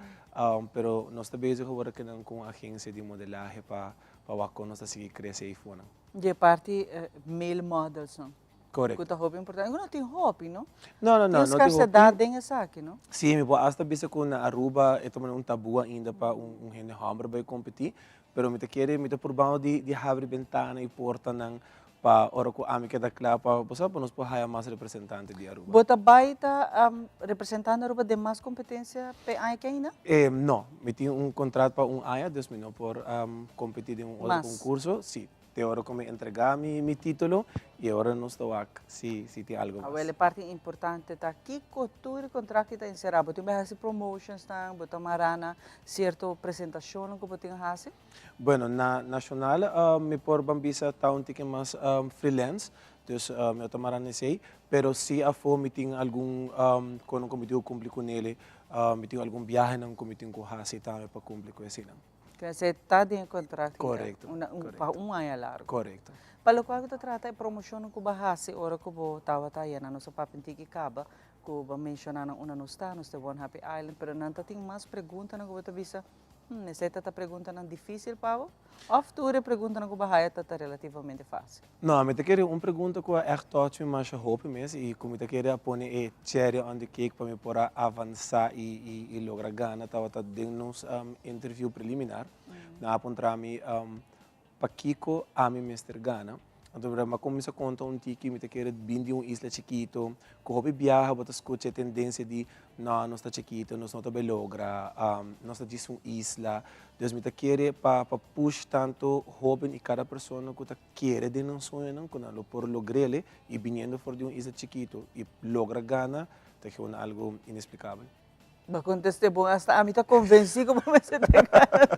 pero nos ta bezig awor aki nan ku un agensia di modelahe pa pa wak kon nos ta sigui krese eifonan. Di e parti male models nan. Korekto. Ku ta hopi importante. Ku no tin hopi, no? No, no, no. Tin skarsedat den esaki, no? Si, mi por asta bisa ku na Aruba e ta un tabu ainda pa un hende hòmber bai kompetí, pero mi ta kere, mi ta purbando di di habri bentana i portanan Pa ora ku ami keda kla pa bo sa pa nos por haya mas representante di Aruba. Bo ta bai ta representando Aruba den mas kompetensia p'e aña ki ainda? No, mi tin un kontrat pa un aña, dus mi no por kompetí den un otro konkurso. Si, te ora ku mi entregá mi título i e ora nos ta wak si si tin algu mas. Awel e parti importante ta kiko tur e kontrakt ki ta enserá? Bo tin bai hasi promotionsnan, bo ta mará na sierto presentashonnan ku bo tin hasi? Bueno, na Nacional mi por ban bisa ta un tiki mas freelance, dus mi no ta mara na esey, pero si afo mi tin algun kono ku mi tin ku kumpli ku nele, mi tin algun biahenan ku mi tin ku hasi tambe pa kumpli ku eseynan. Esey ta den e kontrakt Korekto, pa un aña largu. Korekto. Pa lokual ku ta trata e promoshonnan ku bo a hasi ora ku bo tabata aya na nos a papia un tiki kaba ku bo a menshoná nan unda nos ta, nos ta e One Happy Island, pero nan ta tin mas preguntanan ku bo ta bisa Hmm, esei ta ta preguntanan difícil pa bo? Of tur e preguntanan ku bo haya ta ta relativamente fácil? No, mi ta kere un pregunta ku a ègt touch mi masha hopi mes i ku mi ta kere a pone e cherry on the cake pa mi por a avansá i i i logra gana tabata den nos interview preliminar. Nan a puntra mi Pakiko ami mester gana? Anto mi a kuminsá konta un tiki, mi ta kere bin di un isla chikito, ku hopi biaha bo ta skucha e tendensia di, no, nos ta chikito, nos no ta bai logra, nos ta djis un isla. Dus mi ta kere pa pa push tantu hóben i kada persona ku ta kere den nan soñonan ku nan lo por logr'el i biniendo for di un isla chikito i logra gana ta gewoon algu inesplikabel. Bo contesté bon, hasta ami ta convencí cu bo mester ta gana.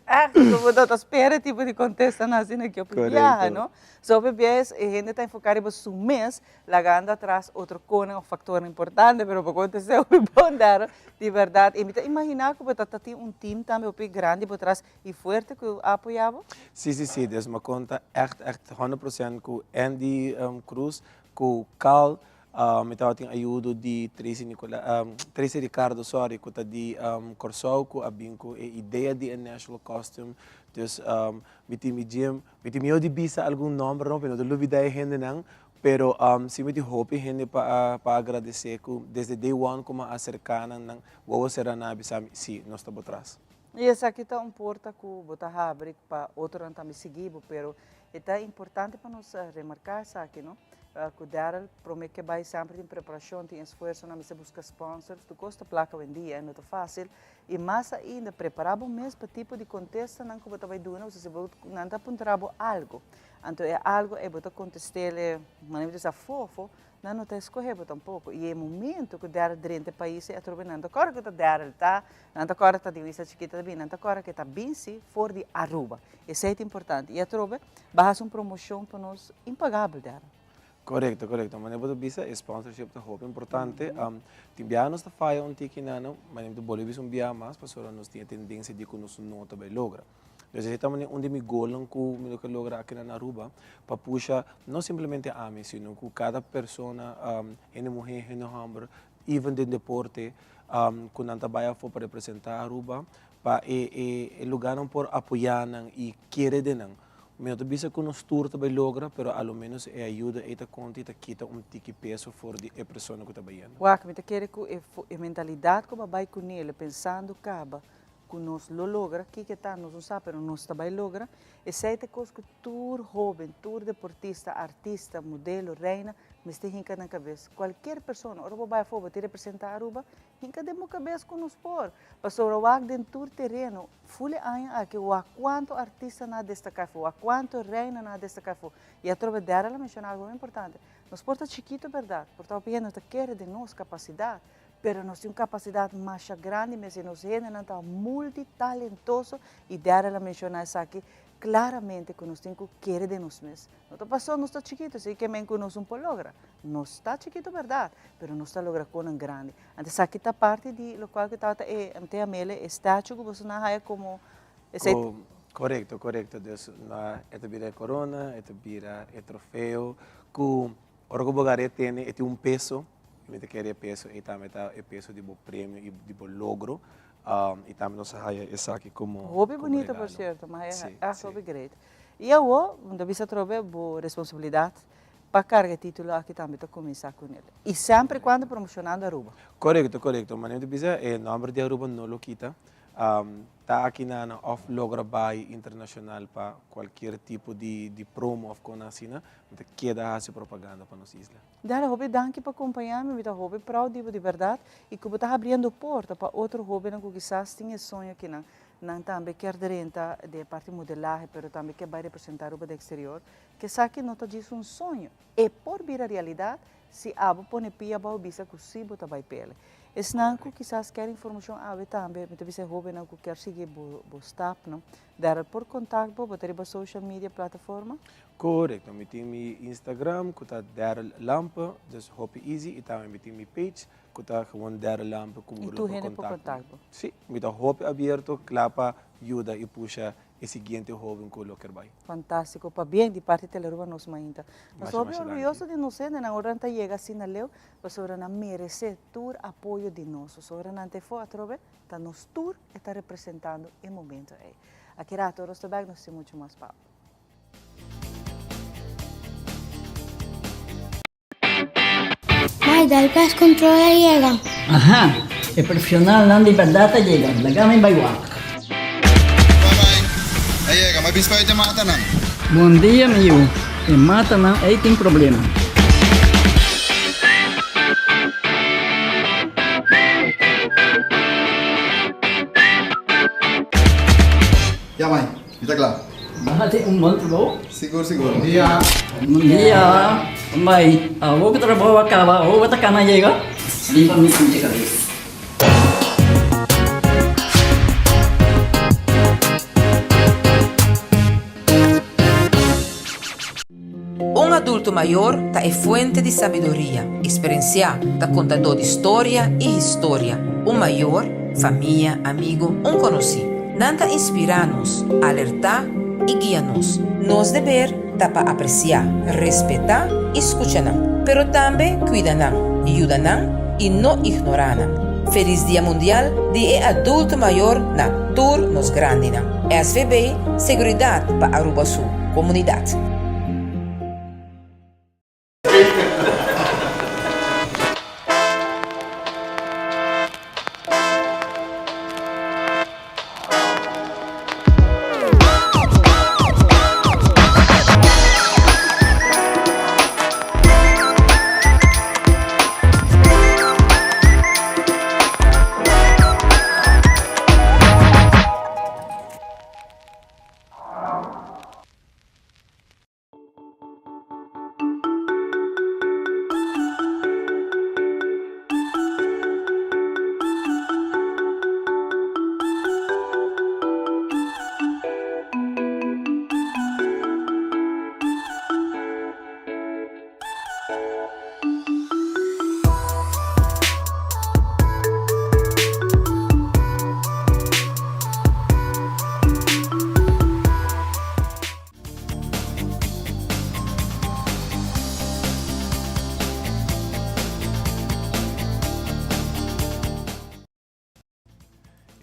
Echt, cu bo no ta spera e tipo di contestanan asina aki hopi biaha, no? So hopi biaha e hende ta enfoca riba su mes, lagando atras otro conan of factornan importante, pero bo contesté hopi bon daar, di berdad. Y mi ta imagina cu bo ta tin un team tambe hopi grandi bo tras y fuerte cu a apoya bo. Sí, sí, sí, dus mi a conta echt, echt 100% cu Andy Cruz, cu Carl, Mi tabatin ayudo di Tracy Nicola, Tracy Ricardo, sorry, ku ta di Kòrsou ku a bin ku e idea di e national costume. Dus mi tin mi gym, mi tin miedu di bisa algun nòmber no, mi no ta lubidá e hendenan, pero si mi tin hopi hende pa pa agradesé ku desde day one ku mi a aserká nan, nan wowo sera nan a bisa mi, si, nos ta bo tras. I esaki ta un porta ku bo ta habri pa otronan tambe sigui bo, pero e ta importante pa nos remarká esaki, no? Ku Daryl prome ke bai semper tin preparashon, tin esfuerso, nan mester buska sponsors, tur kos ta plaka awendia, no ta fásil. I mas ainda prepará bo mes pa tipo di kontestanan ku bo ta bai duna, pasobra si bo nan ta puntra bo algu, anto e algu ei bo ta kontest'el manera mi ta bisa fofo, nan no ta eskohe bo tampoko. I e momento ku Daryl drenta e pais ei atrobe nan ta kòrda ku ta Daryl ta, nan ta kòrda ta di un isla chikito ta bini, nan ta kòrda ku e ta binsi for di Aruba. Esei ta importante. I atrobe bo a hasi un promoshon pa nos impagabel, Daryl. Korekto, korekto. Manera bo ta bisa e sponsorship ta hopi importante. Tin biaha nos ta faya un tiki nano, manera mi ta bolbe bisa un biaha mas pasobra nos tin e tendensia di ku nos no ta bai logra. Entonces esei ta manera un di mi golnan ku mi lo ke logra aki na Aruba pa pusha no simplemente ami sino ku kada persona, hende muhé, hende hòmber, even den deporte ku nan ta bai afó pa representá Aruba pa e lugánan por apoyá nan i kere den nan. Mi no ta bisa ku nos tur ta bai logra, pero a lo menos e ayuda ei ta konta i ta kita un tiki peso for di e persona ku ta bayendo. Wak, mi ta kere ku e e mentalidat ku bo a bai kuné, pensando kaba ku nos lo logra, kiko ta nos no sa, pero nos ta bai logra, esei ta e kos ku tur hóben, tur deportista, artista, modelo, reina, mester hinka nan kabes. Kualkier persona, ora bo bai afó bo ta representá Aruba, Hinka den bo kabes ku nos por. Pasobra wak den tur tereno, ful e aña aki wak kuantu artistanan a destaká afó, wak kuantu reinanan a destaká afó. I atrobe Daryl a menshoná algu muy importante. Nos por ta chikitu bèrdat, por ta hopi hende no ta kere den nos kapasidat, pero nos tin un kapasidat masha grandi mes i nos hendenan ta multitalentoso i Daryl a menshoná esaki klaramente ku nos tin ku kere den nos mes. No ta pasobra nos ta chikitu, esei ke men ku nos un por logra. Nos ta chikitu berdad, pero nos ta logra konan grandi. Anto esaki ta parti di lokual ku tabata e MT Amele, e statue ku boso nan haya komo esei. Korekto, korekto. Dus na e ta bira e korona, e ta bira e trofeo ku ora ku bo gare tene e tin un peso, i mi ta kere e peso ei tambe ta e peso di bo premio i di bo logro. I tambe nos a haya esaki komo regalo. Hopi bunito por sierto, mi a haya ègt hopi great. I awo, mi ta bisa atrobe bo responsabilidat Pa carga e titulo aki tambe ta cuminsa cu nel. Y semper y cuando promocionando Aruba. Corecto, corecto. Manera mi ta bisa, e nomber di Aruba no lo kita. Ta aki na nan of logra bay internacional pa cualkier tipo di di promo of con asina, mi ta keda haci propaganda pa nos isla. Dara, hopi danki pa compaña mi. Mi ta hopi proud di bo di berdad y cu bo ta habriendo porta pa otro hobennan cu kisas tin e soño akinan. Nan tambe kier drenta den e parti modelahe pero tambe kier bay representa Aruba den exterior. Esaki no ta djis un soño, e por bira realidat si abo pone pia abou bisa ku si bo ta bai pele. Esnan ku kisas kier informashon awe tambe, mi ta bisa e hóbennan ku kier sigui bo bo stapnan, Daryl por kontakt bo, bo ta riba social media plataforma? Korekto, mi tin mi Instagram ku ta Daryl Lampe, dus hopi easy, i tambe mi tin mi page ku ta gewoon Daryl Lampe ku bo I tur hende por kontakt bo? Si, mi ta hopi abierto, kla pa yuda i pusha e siguiente hoben ku lo ker bai. Fantástiko. Pabien di parti Telearuba nos mainta. Nos ta hopi orguyoso di nos hendenan ora nan ta yega asina leu pasobra nan meresé tur apoyo di nos. Pasobra nan ta efo atrobe ta nos tur e ta representando e momento ei. Aki rato ora nos ta bek nos tin mucho mas pa. Mai, dal pest control a yega. Aha, e profesionalnan di berdad a yega. Laga mi bai wak. Bye bye. A yega, ma bispa e matanan. Bon dia mi yu. E matanan ei tin problema. Ya mai, mi ta kla. Bo hasi un bon trabou. Sigur sigur. Bon dia. Bon dia. Bai, awor ku trabou a kaba, awor bo ta kana yega? Limpa mi pinche kabes. Un adulto mayor ta e fuente di sabiduria, eksperensiá, ta kontadó di storia i historia. Un mayor, famia, amigu, un konosí. Nan ta inspirá nos, alertá i guia nos. Nos deber ta pa apresiá, respetá i skucha nan, pero tambe kuida nan, yuda nan i no ignorá nan. Felis Dia Mundial di e Adulto Mayor na tur nos grandinan. SVB, Seguridat pa Aruba su komunidat.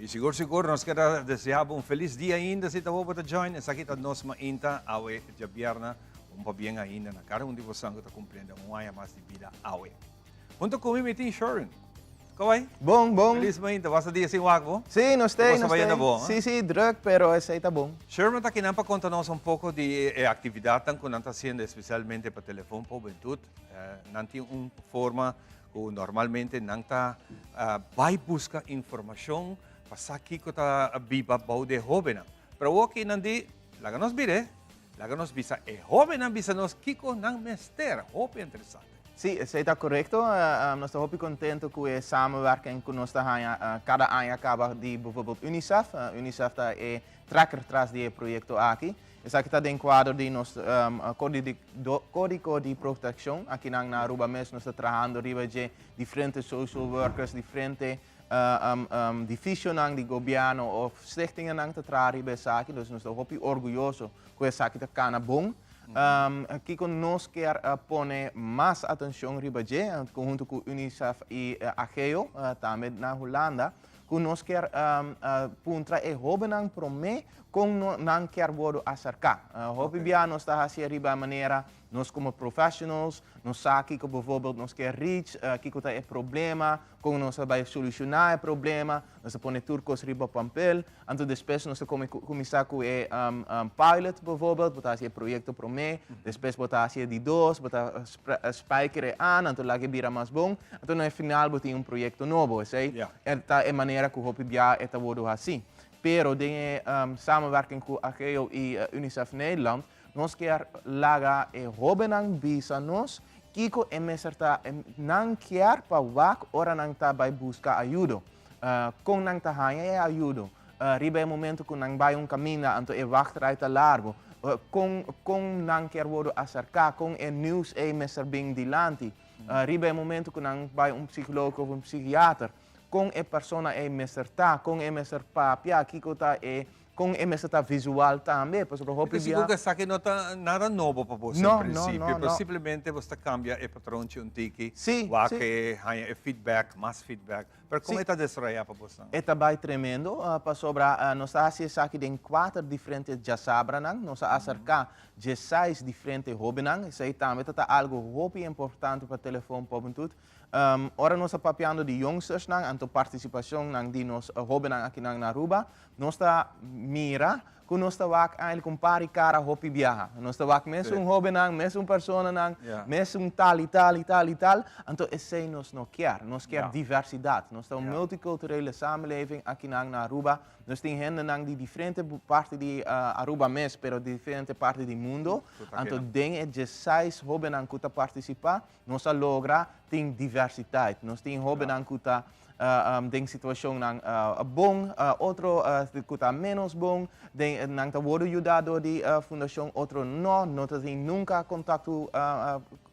Y sigur sigur nos kier desea bo un feliz dia ainda si ta bo bo ta join. Esaki ta Nos Mainta awe djabièrnè. Un pabien ainda na cada un di bosan cu ta cumpliendo un aña mas di bida awe. Hunto cu mi mi tin Sherwin. Con bai? Bon, bon. Feliz mainta. Basta dia sin wak bo? Sí, nos tei, nos tei. Bon, sí, sí, druk, pero esey ta bon. Sherwin ta akinan pa conta nos un poco di e actividadnan cu nan ta haciendo especialmente pa Telefon pa Hubentud. Nan tin un forma cu normalmente nan ta bay busca informacion pa sa kico ta biba bou di e hobennan. Pero awor aki nan di, laga nos bira e, laga nos bisa e hobennan bisa nos kico nan mester. Hopi interesante. Sí, esey ta corecto. Nos ta hopi contento cu e samenwerking cu nos ta haña cada aña caba di bijvoorbeeld UNICEF. UNICEF ta e trekker tras di e proyecto aki. Esaki ta den kuadro di nos Kódigo di Protekshon. Akinan na Aruba mes nos ta trahando riba dje diferente social workers, diferente difisionan di gobièrnu òf stichtingennan ta traha riba esaki. Dus nos ta hopi orguyoso ku esaki ta kana bon. Kiko nos kier pone mas atenshon riba dje, huntu ku UNICEF i AGEO, tambe na Hulanda, ku nos kier puntra e hóbennan promé kon nan kier wòrdu aserká. Hopi bia nos ta hasié riba e manera nos komo professionals nos sa kiko bijvoorbeeld nos kier reach, kiko ta e problema, kon nos ta bai solushoná e problema, nos ta pone tur kos riba pampel, anto despues nos ta kuminsá ku e pilot bijvoorbeeld, bo ta hasi e proyekto promé, despues bo ta hasi e di dos, bo ta spijker e aan, anto laga e bira mas bon, anto na e final bo tin un proyekto nobo. Esei ta e manera ku hopi bia e ta wordu hasi. Pero den e samenwerking ku AGEO i UNICEF Nederland, nos kier laga e hóbennan bisa nos kiko e mester ta nan kier pa wak ora nan ta bai buska ayudo. Kon nan ta haña e ayudo? Riba e momento ku nan bai un kaminda anto e wachtrij ta largu, kon kon nan kier wordu aserká? Kon e nieuws ei mester bin dilanti? Riba e momento ku nan bai un psikoloog òf un psikiater, kon e persona ei mester ta, kon e mester papia, kiko ta e, kon e mester ta visual tambe, pasobra hopi bia. Sigur ku esaki no ta nada nobo pa boso en prinsipio, pero simplemente boso ta kambia e patronchi un tiki, wak e haña e feedback, mas feedback. Pero kon e ta desaroyá pa boso? E ta bai tremendo, pasobra nos ta hasi esaki den kuater diferente djasabranan. Nos a aserká diesseis diferente hóbennan. Esei tambe ta ta algu hopi importante pa Telefon Pobentut. Ora nos ta papiando di youngstersnan, anto participacionnan di nos hobennan akinan na Aruba, nos ta mira cu nos ta wak eigenlijk un par di cara hopi biaha. Nos ta wak mesun hobennan, mesun personanan, mesun tal y tal y tal y tal. Anto esey nos no kier. Nos kier diversidad. Nos ta un multiculturele samenleving akinan na Aruba. Nos tin hendenan di diferente parti di Aruba mes, pero di diferente parti di mundo. Anto den e diesseis hobennan cu ta participa, Nos a logra tin diversiteit. Nos tin hobennan ku ta den situashonnan bon, otro ku ta ménos bon, den nan ta wòrdu yudá dor di fundashon, otro no, no ta tin nunka kontakto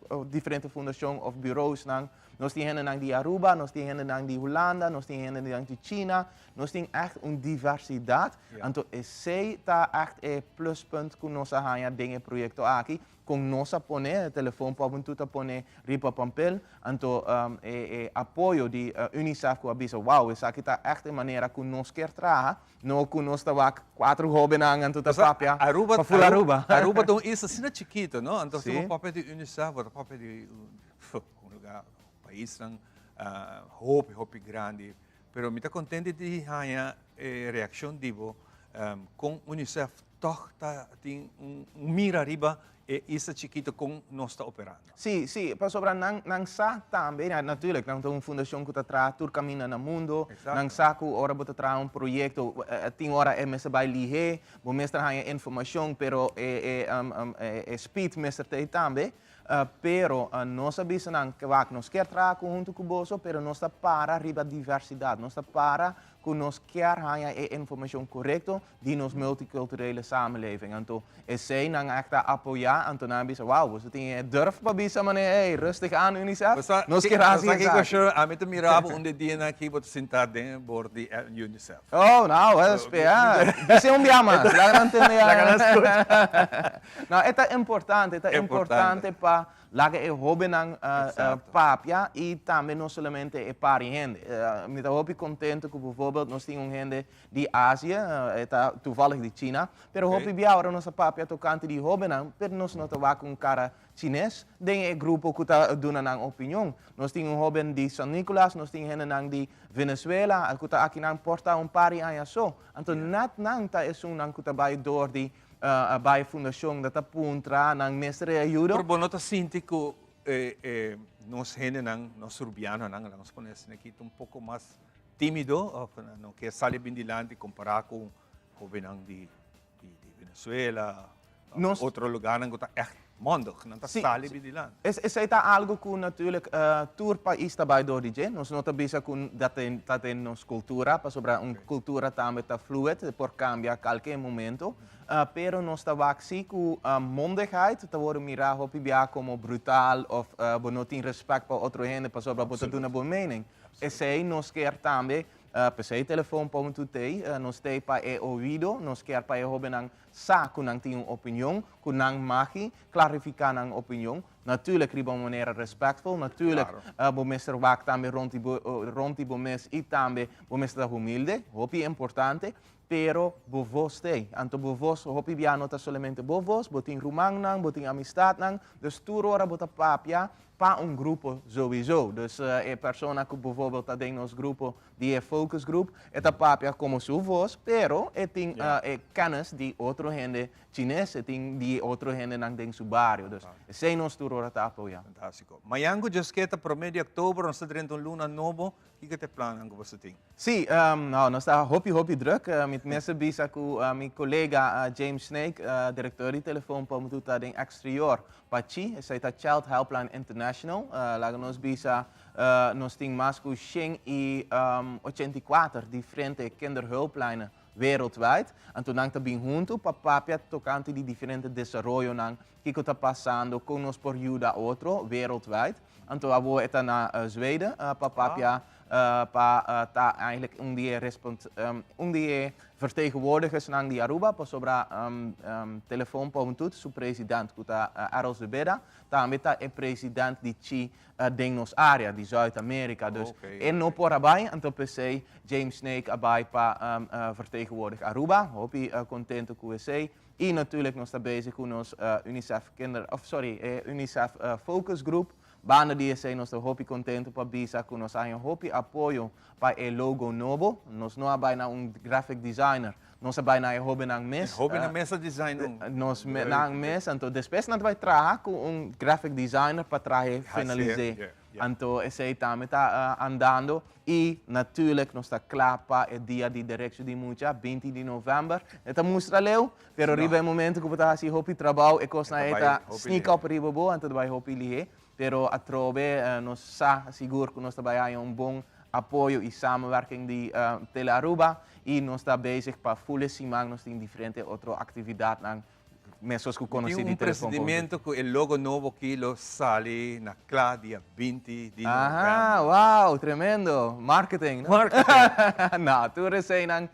ku diferente fundashon òf bureausnan. Nos tin hendenan di Aruba, nos tin hendenan di Hulanda, nos tin hendenan di China. Nos tin ègt un diversidat. Anto esei ta ègt e pluspunt ku nos a haña den e proyekto aki. Kon nos a pone e telefon pa Ubuntu ta pone riba pampel, anto e e apoyo di UNICEF ku a bisa wow esaki ta ègt e manera ku nos kier traha, no ku nos ta wak kuater hóbennan anto ta papia Aruba pa ful Aruba. Aruba ta un isla asina chikito no, anto si bo papia di UNICEF bo ta papia di un lugar, paisnan hopi hopi grandi, pero mi ta kontento di haña e reakshon di bo kon UNICEF Tòg ta tin un mira riba e isla chikito kon nos ta operando. Sí, sí, pasobra nan nan sa tambe, natuurlijk, nan ta un fundashon ku ta traha tur kaminda na mundo, nan sa ku ora bo ta traha un proyekto tin ora e mester bai lihé, bo mester haña informashon, pero e e e speed mester ta ei tambe. Pero nos a bisa nan, wak, nos kier traha huntu ku boso, pero nos ta para riba diversidat, nos ta para ku nos kier haña e informashon korekto di nos multiculturele samenleving. Anto esey nan echt a apoya, anto nan a bisa, wow, boso tin e durf pa bisa manera, hey, rustig aan UNICEF, nos kier haci esaki. Bo sa kiko, ami ta mira bo un di e dianan aki bo ta sinta den e bord di UNICEF. Oh, nou, spera, bisa un bia mas, laga nan tende. Laga nan scucha. No, e ta importante, e ta importante pa. Laga e hóbennan papia i tambe no solamente e par di hende. Mi ta hopi kontentu ku bijvoorbeeld nos tin un hende di Azië, e ta toevallig di China, pero hopi bia ora nos ta papia tokante di hóbennan, pero nos no ta wak un kara chines den e grupo ku ta duna nan opinion. Nos tin un hóben di San Nicolas, nos tin hendenan di Venezuela ku ta akinan por ta un par di aña so. Anto nèt nan ta esunnan ku ta bai dor di bai fundashon dat ta puntra nan mester e ayudo. Pero bo no ta sinti ku nos hendenan, nos rubianonan, laga nos pone asina aki, ta un poko mas timido òf no ke sali bin dilanti kompará ku hóbennan di Venezuela òf otro lugarnan ku ta ègt mondig, nan ta sali bin dilanti. Esei ta algu ku natuurlijk tur pais ta bai dor di dje. Nos no ta bisa ku ta den nos kultura, pasobra un kultura tambe ta fluid, e por kambia kalke momento. Pero nos ta wak si ku mondigheid ta wòrdu mirá hopi bia komo brutal òf bo no tin rèspèt pa otro hende pasobra bo ta duna bo mening. Esei nos kier tambe, p'esei telefon pa un tutei, nos t'ei pa e oido, nos kier pa e hóbennan sa ku nan tin un opinion, ku nan magi klarifiká nan opinion, natuurlijk riba un manera respectful, natuurlijk bo mester wak tambe rond di bo, rond di bo mes i tambe bo mester ta humilde, hopi importante, pero bo vos t'ei. Anto bo vos hopi bia no ta solamente bo vos, bo tin rumannan, bo tin amistadnan, dus tur ora bo ta papia pa un grupo sowieso. Dus e persona ku bijvoorbeeld ta den nos grupo di e focusgroep, e ta papia komo su vos, pero e tin e kennis di otro hende chines, e tin di otro hendenan den su bario. Dus esei nos tur ora ta apoyá. Fantástiko. Mañan ku Dios ke ta promé di òktober, nos ta drenta un luna nobo. Kiko ta e plannan ku boso tin? Sí, no, nos ta hopi hopi druk. Mi mester bisa ku mi kolega James Snake, direktor di Telefon pa Mutu ta den exterior pa chi, esei ta Child Helpline International. Laga nos bisa nos tin mas ku 184 diferente kinderhulplijnen wereldwijd. Anto nan ta bin huntu pa papia tokante di diferente desaroyonan, kiko ta pasando, kon nos por yuda otro wereldwijd. Anto awor e ta na Zweden pa papia pa ta eigenlijk un di e un di e vertegenwoordigersnan di Aruba pasobra Telefoon pa Huntut su president ku ta Errol Zebeda tambe ta e president di chi den nos area di Zuid Amerika dus e no por a bai anto p'esei James Snake a bai pa vertegenwoordig Aruba hopi kontento ku esei. Y natuurlijk nos ta bezig cu nos Unicef kinder, of sorry, e Unicef focusgroep. Banda di esey nos ta hopi contento pa bisa cu nos a haña hopi apoyo pa e logo nobo. Nos no a bay na un graphic designer, nos a bay na e hobennan mes. E hobennan mes a design un. Nos nan mes, anto despues nan ta bay traha cu un graphic designer pa trahe finalize. Anto esey tambe ta andando y natuurlijk nos ta cla pa e dia di derecho di mucha, 20 di november. E ta mustra leu, pero riba e momento cu bo ta haci hopi trabao e cosnan ey ta sneak up riba bo, anto ta bay hopi lihe. Pero atrobe nos sa sigur cu nos ta bay haya un bon apoyo y samenwerking di Tele Aruba y nos ta bezig pa full e siman nos tin diferente otro actividadnan Mesos ku konosí di telefon Tin un presentimiento ku e logo nobo aki lo sali na kla dia 20 di november. Aha, wow, tremendo. Marketing, no? Marketing. No, tur eseinan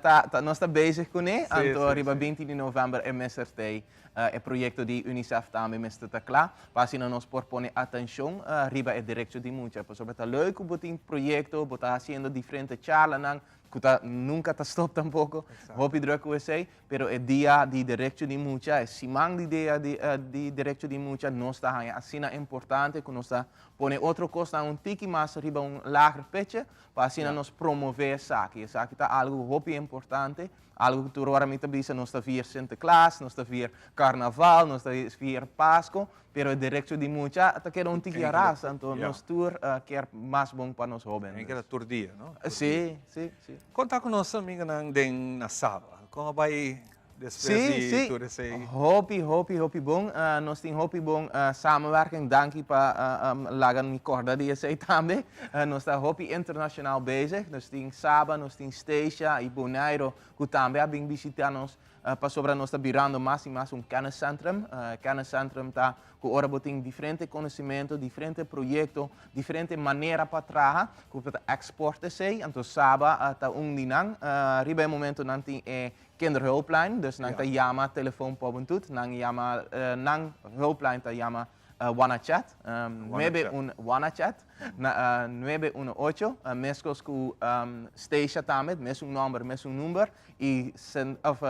ta, ta, nos ta bezig kuné, anto riba 20 di november e mester t'ei. E proyekto di UNICEF tambe mester ta kla, pa asina nos por pone atenshon riba e derecho di mucha. Pasobra ta leuk ku bo tin proyekto, bo ta hasiendo diferente charlanan, ku ta nunka ta stop tampoko, hopi druk ku esei, pero e dia di derecho di mucha, e siman di dia di di derecho di mucha nos ta haña asina importante ku nos ta pone otro kosnan un tiki mas riba un lager peche pa asina nos promove esaki. Esaki ta algu hopi importante, algu ku tur ora mi ta bisa nos ta vier Sinterklaas, nos ta vier Karnaval, nos ta vier Pasko, Pero e derecho di mucha ta keda un tiki aras, anto nos tur kier mas bon pa nos hobennan. Tin keda tur dia, no? Sí, sí, sí. Kon ta ku nos amigonan den na Saba? Kon a bai despues di tur esei? Sí, sí. Hopi, hopi, hopi bon. Nos tin hopi bon samenwerking. Danki pa laga mi korda di esei tambe. Nos ta hopi internashonal bezig. Nos tin Saba, nos tin Statia i Bonaire ku tambe a bin bishita nos. Pasobra nos ta birando mas i mas un kenniscentrum. Kenniscentrum ta ku ora bo tin diferente konosementu, diferente proyekto, diferente manera pa traha, ku bo ta eksport esei. Anto Saba ta un di nan. Riba e momento nan tin e kinderhulplijn, dus nan ta yama telefon pa bo tut. Nan yama, nan hulplijn ta yama. Wanachat, nuebe un Wanachat, 918, meskos ku Statia tambe, mesun nòmber, mesun number, i of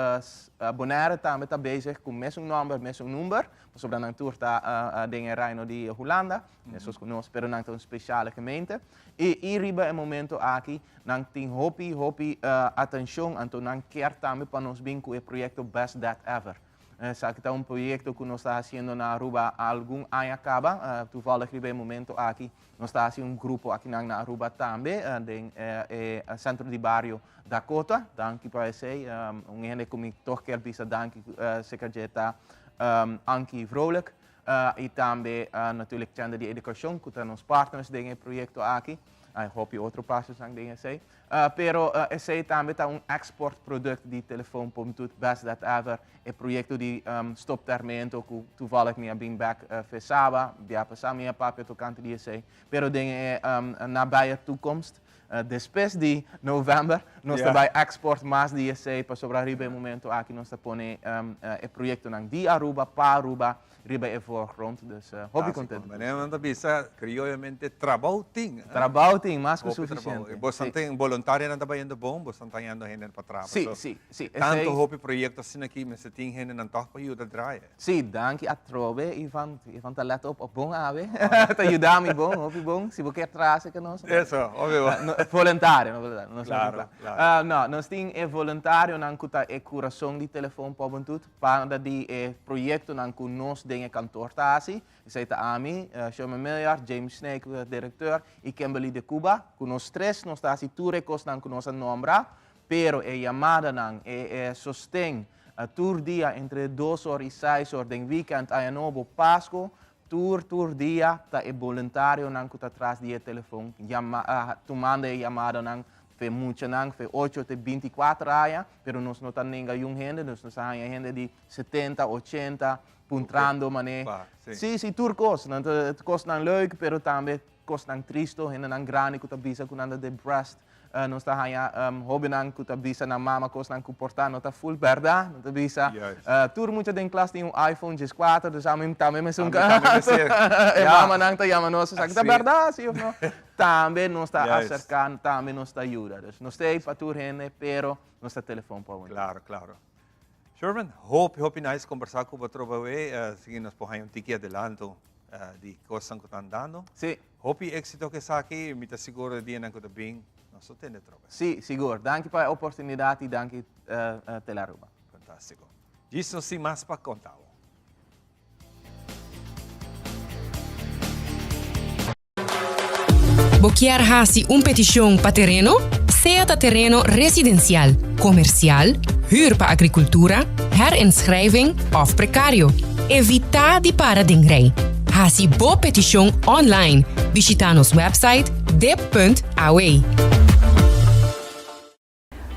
Bonaire tambe ta bezig ku mesun nòmber, mesun number, pasobra nan tur ta den e Reino di Hulanda, meskos ku nos, pero nan ta un spesiale gemeente. I i riba e momento aki nan tin hopi, hopi atenshon, anto nan kier tambe pa nos bin ku e proyekto Best Dad Ever. Esaki ta un proyecto cu nos ta haciendo na Aruba algun aña caba. Toevallig riba e momento aki nos ta haci un grupo akinan na Aruba tambe den e centro di bario Dakota. Danki pa esey. Un hende cu mi toch kier bisa danki seker dje ta Ankie Vrolijk y tambe natuurlijk Center di Educacion cu ta nos partners den e proyecto aki. Hay hopi otro pasonan den esey. Pero esey tambe ta un export product di Telefoon Pomtut Best That Ever, e proyecto di Stop Termento cu toevallig mi a bin bek fe Saba, bia pasa mi a papia tocante di esey. Pero den e nabije toekomst, despues di november, nos ta bay export mas di esey pasobra riba e momento aki nos ta pone e proyectonan di Aruba pa Aruba riba e voorgrond, dus hopi contento. Meneer nan ta bisa crioyamente trabou tin. Trabou tin, mas cu suficiente. Bosan tin boluntarionan ta bayendo bon, bosan ta hañando hende pa traha. Si, si, si. Tanto hopi proyecto asina aki mester tin hendenan toch pa yuda draai. Si, danki atrobe Ivan, Ivan ta let op op bon awe, ta yuda mi bon, hopi bon, si bo kier traha cerca nos. Eso, hopi bon. Voluntario, no voluntario, nos no tin plan. Claro, claro. No, nos tin e voluntarionan cu ta e curason di Telefoon Pobentut. Banda di e proyektonan ku nos den e kantor ta hasi, esei ta ami, Sherman Milliard, James Snake ku ta direkteur i Kimberly de Cuba, ku nos tres nos ta hasi tur e kosnan ku nos a nombra, pero e yamadanan, e sosten tur dia entre dos or i seis or den weekend, Aña Nobo, Pasku, tur tur dia ta e boluntarionan ku ta tras di e telefon yama tumando e yamadanan Fe muchanan fe ocho te binti kuater aña, pero nos no ta nenga yun hende, nos ta haña hende di setenta, ochenta, puntrando mané. Sí, sí, tur kos. Nan ta kosnan leuk, pero tambe kosnan tristo, hendenan grandi ku ta bisa ku nan ta depressed. Nos ta haña hóbennan ku ta bisa nan mama kosnan ku por ta no ta ful bèrdat. Nan ta bisa, tur mucha den klas tin un iPhone dieskuater, dus ami tambe mester un. E mamanan ta yama nos, esaki ta bèrdat, sí òf no? Tambe nos ta acerca, tambe nos ta yuda. Dus nos ta ei pa tur hende, pero nos ta telefon pa un. Claro, claro. Sherman, hopi, hopi nice conversa cu bo atrobe awe. Sigui nos por haña un tiki adelanto di cosnan cu ta andando. Si. Hopi exito cu esaki, mi ta sigur e dianan cu ta bin, nos lo tende atrobe. Si, sigur. Danki pa e oportunidad y danki Telearuba. Fantastico. Djis nos tin mas pa conta bo. Bo kier hasi un petishon pa tereno? Sea ta tereno residensial, komersial, hür pa agrikultura, herinschrijving òf prekario. Evitá di para den rei. Hasi bo petishon online. Bishitá nos wèpsait dip.aw.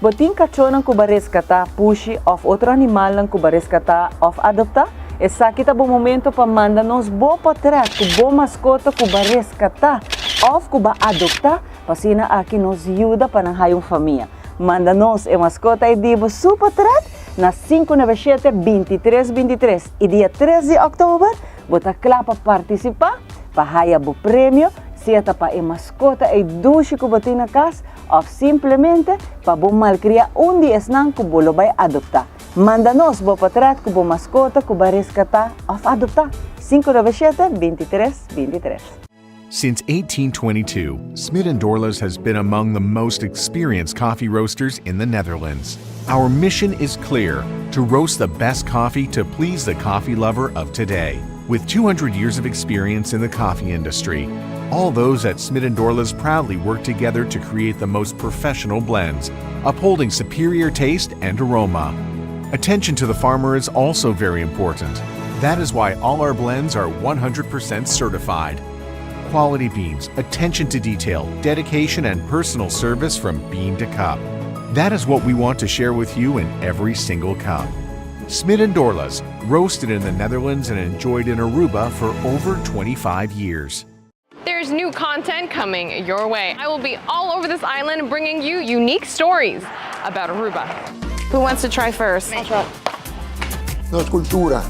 Bo tin kachónan ku bo a reskatá, pushi òf otro animalnan ku bo a reskatá òf adoptá? Esaki ta bo momento pa manda nos bo pòtrèt ku bo maskota ku bo a reskatá òf ku bo a adoptá pa asina aki nos yuda pa nan haya un famia. Manda nos e maskota ei di bo su pòtrèt na 597 23 23 i dia 3 di òktober bo ta kla pa partisipá pa haya bo premio sea ta pa e maskota ei dushi ku bo tin na kas Òf simplemente pa bo malkriá un di esnan ku bo lo bai adoptá. Manda nos bo potret ku bo maskota ku bo a reskatá òf adoptá. 597 23 23. Since 1822, Smit and Dorlas has been among the most experienced coffee roasters in the Netherlands. Our mission is clear to roast the best coffee to please the coffee lover of today. With 200 years of experience in the coffee industry, all those at Smit and Dorlas proudly work together to create the most professional blends, upholding superior taste and aroma. Attention to the farmer is also very important. That is why all our blends are 100% certified. Quality beans, attention to detail, dedication, and personal service from bean to cup. That is what we want to share with you in every single cup. Smit and Dorlas, roasted in the Netherlands and enjoyed in Aruba for over 25 years. There's new content coming your way. I will be all over this island bringing you unique stories about Aruba. Who wants to try first? Nos cultura.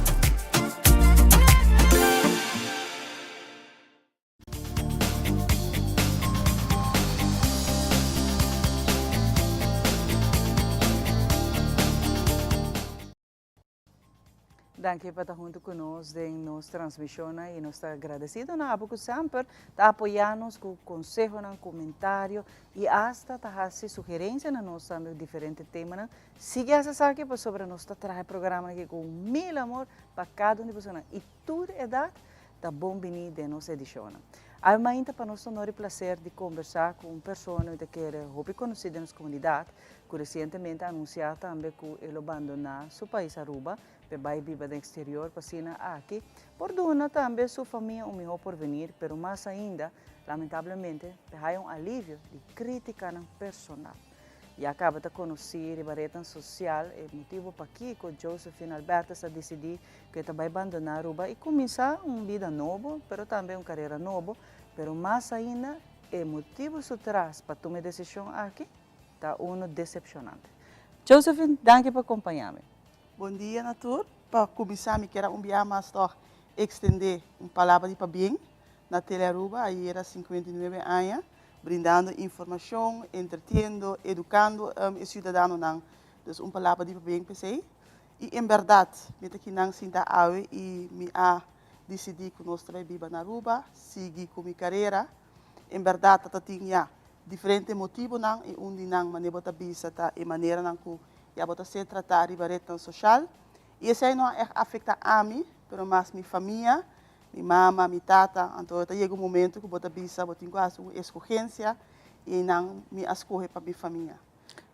Danki pa ta huntu ku nos den nos transmishonnan i nos ta agradesido na abo ku semper ta apoyá nos ku konsehonan, komentario i asta ta hasi sugerensia na nos tambe ku diferente temanan. Sigui hasi esaki pasobra nos ta traha e programanan aki ku mil amor pa kada un di bosonan i tur edat ta bon bini den nos edishonnan. Awe mainta pa nos honor i plaser di kombersá ku un persona ku ta kere hopi konosí den nos komunidat, ku resientemente a anunsiá tambe ku e lo bandoná su pais Aruba p'e bai biba den eksterior pa asina aki por duna tambe su famia un mihó porvenir, pero mas ainda, lamentablemente, p'e haya un alivio di krítikanan personal. Ya kaba ta konosí riba retnan sosial e motibu pakiko Josephine Albertus a disidí ku e ta bai bandoná Aruba i kuminsá un bida nobo, pero tambe un karera nobo, pero mas ainda e motibu su tras pa tuma e desishon aki ta unu desepshonante. Josephine, danki pa kompañá mi. Bon dia na tur. Pa kuminsá mi kier a un biaha mas tòg ekstendé un palabra di pabien na Telearuba ayera 59 aña brindando informashon, entretiendo, edukando e siudadanonan. Dus un palabra di pabien p'esei. I en bèrdat mi ta kinan sinta awe i mi a disidí ku nos ta bai biba na Aruba, sigui ku mi karera. En bèrdat ta tin ya diferente motibunan i un di nan manera bo ta bisa ta e maneranan ku ya bo ta ser tratá riba retnan soshal. I esei no a ègt afektá ami, pero mas mi famia, mi mama, mi tata. Anto ta yega un momento ku bo ta bisa bo tin ku hasi un eskogensia i einan mi a skohe pa mi famia.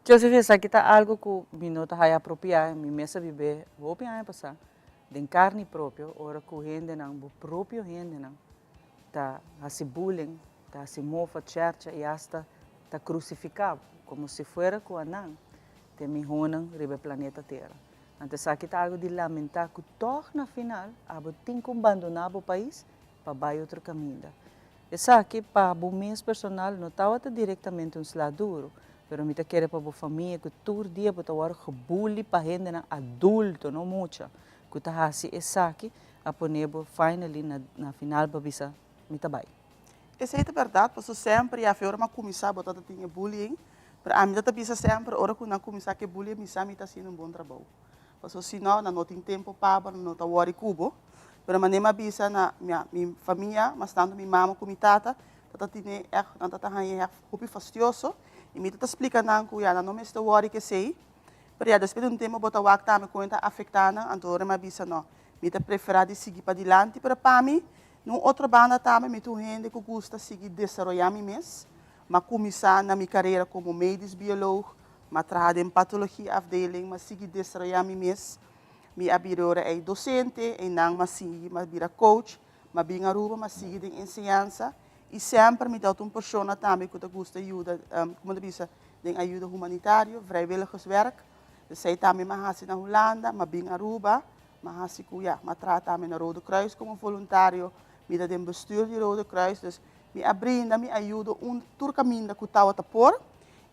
Joseph, esaki ta algo ku mi no ta haya apropiá i mi mes a bib'é hopi aña pasá den karni propio ora ku hendenan, bo propio hendenan, ta hasi bullying, ta hasi mofa, chèrcha i asta ta krusifiká bo komo si fuera ku anan ta e mihónan riba e planeta Tera. Anto esaki ta algo di lamentá ku tòg na final abo tin ku bandoná bo pais pa bai otro kaminda. Esaki pa bo mes personal no tabata direktamente un sla duru, pero mi ta kere pa bo famia ku tur dia bo ta wòrdu gebully pa hendenan adulto, no mucha, ku ta hasi esaki a pone bo finally na na final pa bisa mi ta bai. Esei ta bèrdat, pasobra semper ya fe ora mi a kuminsá bo tabata tin e bullying, pero ami ta ta bisa semper ora ku nan kuminsá ku e bullying mi sa mi ta hasiendo un bon trabou. Pasobra si no, nan no tin tempu pa bo, nan no ta wòri ku bo. Pero manera mi a bisa na mi famia, mas tantu mi mama ku mi tata, ta ta tene ègt, nan ta ta haña ègt hopi fastioso. I mi ta ta splika nan ku ya nan no mester wòri ku esei. Pero ya despues di un tempu bo ta wak tambe kon e ta afektá nan, anto ora mi a bisa no, mi ta preferá di sigui padilanti. Pero pa mi, na un otro banda tambe mi ta un hende ku gusta sigui desaroyá mi mes. Mi a kuminsá na mi karera komo medisch bioloog, Mi a traha den patologie afdeling, mi a sigui desaroyá mi mes. Mi a bira ora ei docente, einan mi a sigui, mi a bira coach, mi a bin Aruba, mi a sigui den enseñansa i semper mi tabata un persona tambe ku ta gusta yuda, komo ta bisa, den ayuda humanitario, vrijwilligerswerk. Esei tambe mi a hasi na Hulanda, mi a bin Aruba, mi a hasi ku ya, mi a traha tambe na Rode Kruis komo voluntario, mi ta den bestuur di Rode Kruis, dus mi a brinda mi ayudo un tur kaminda ku tabata por.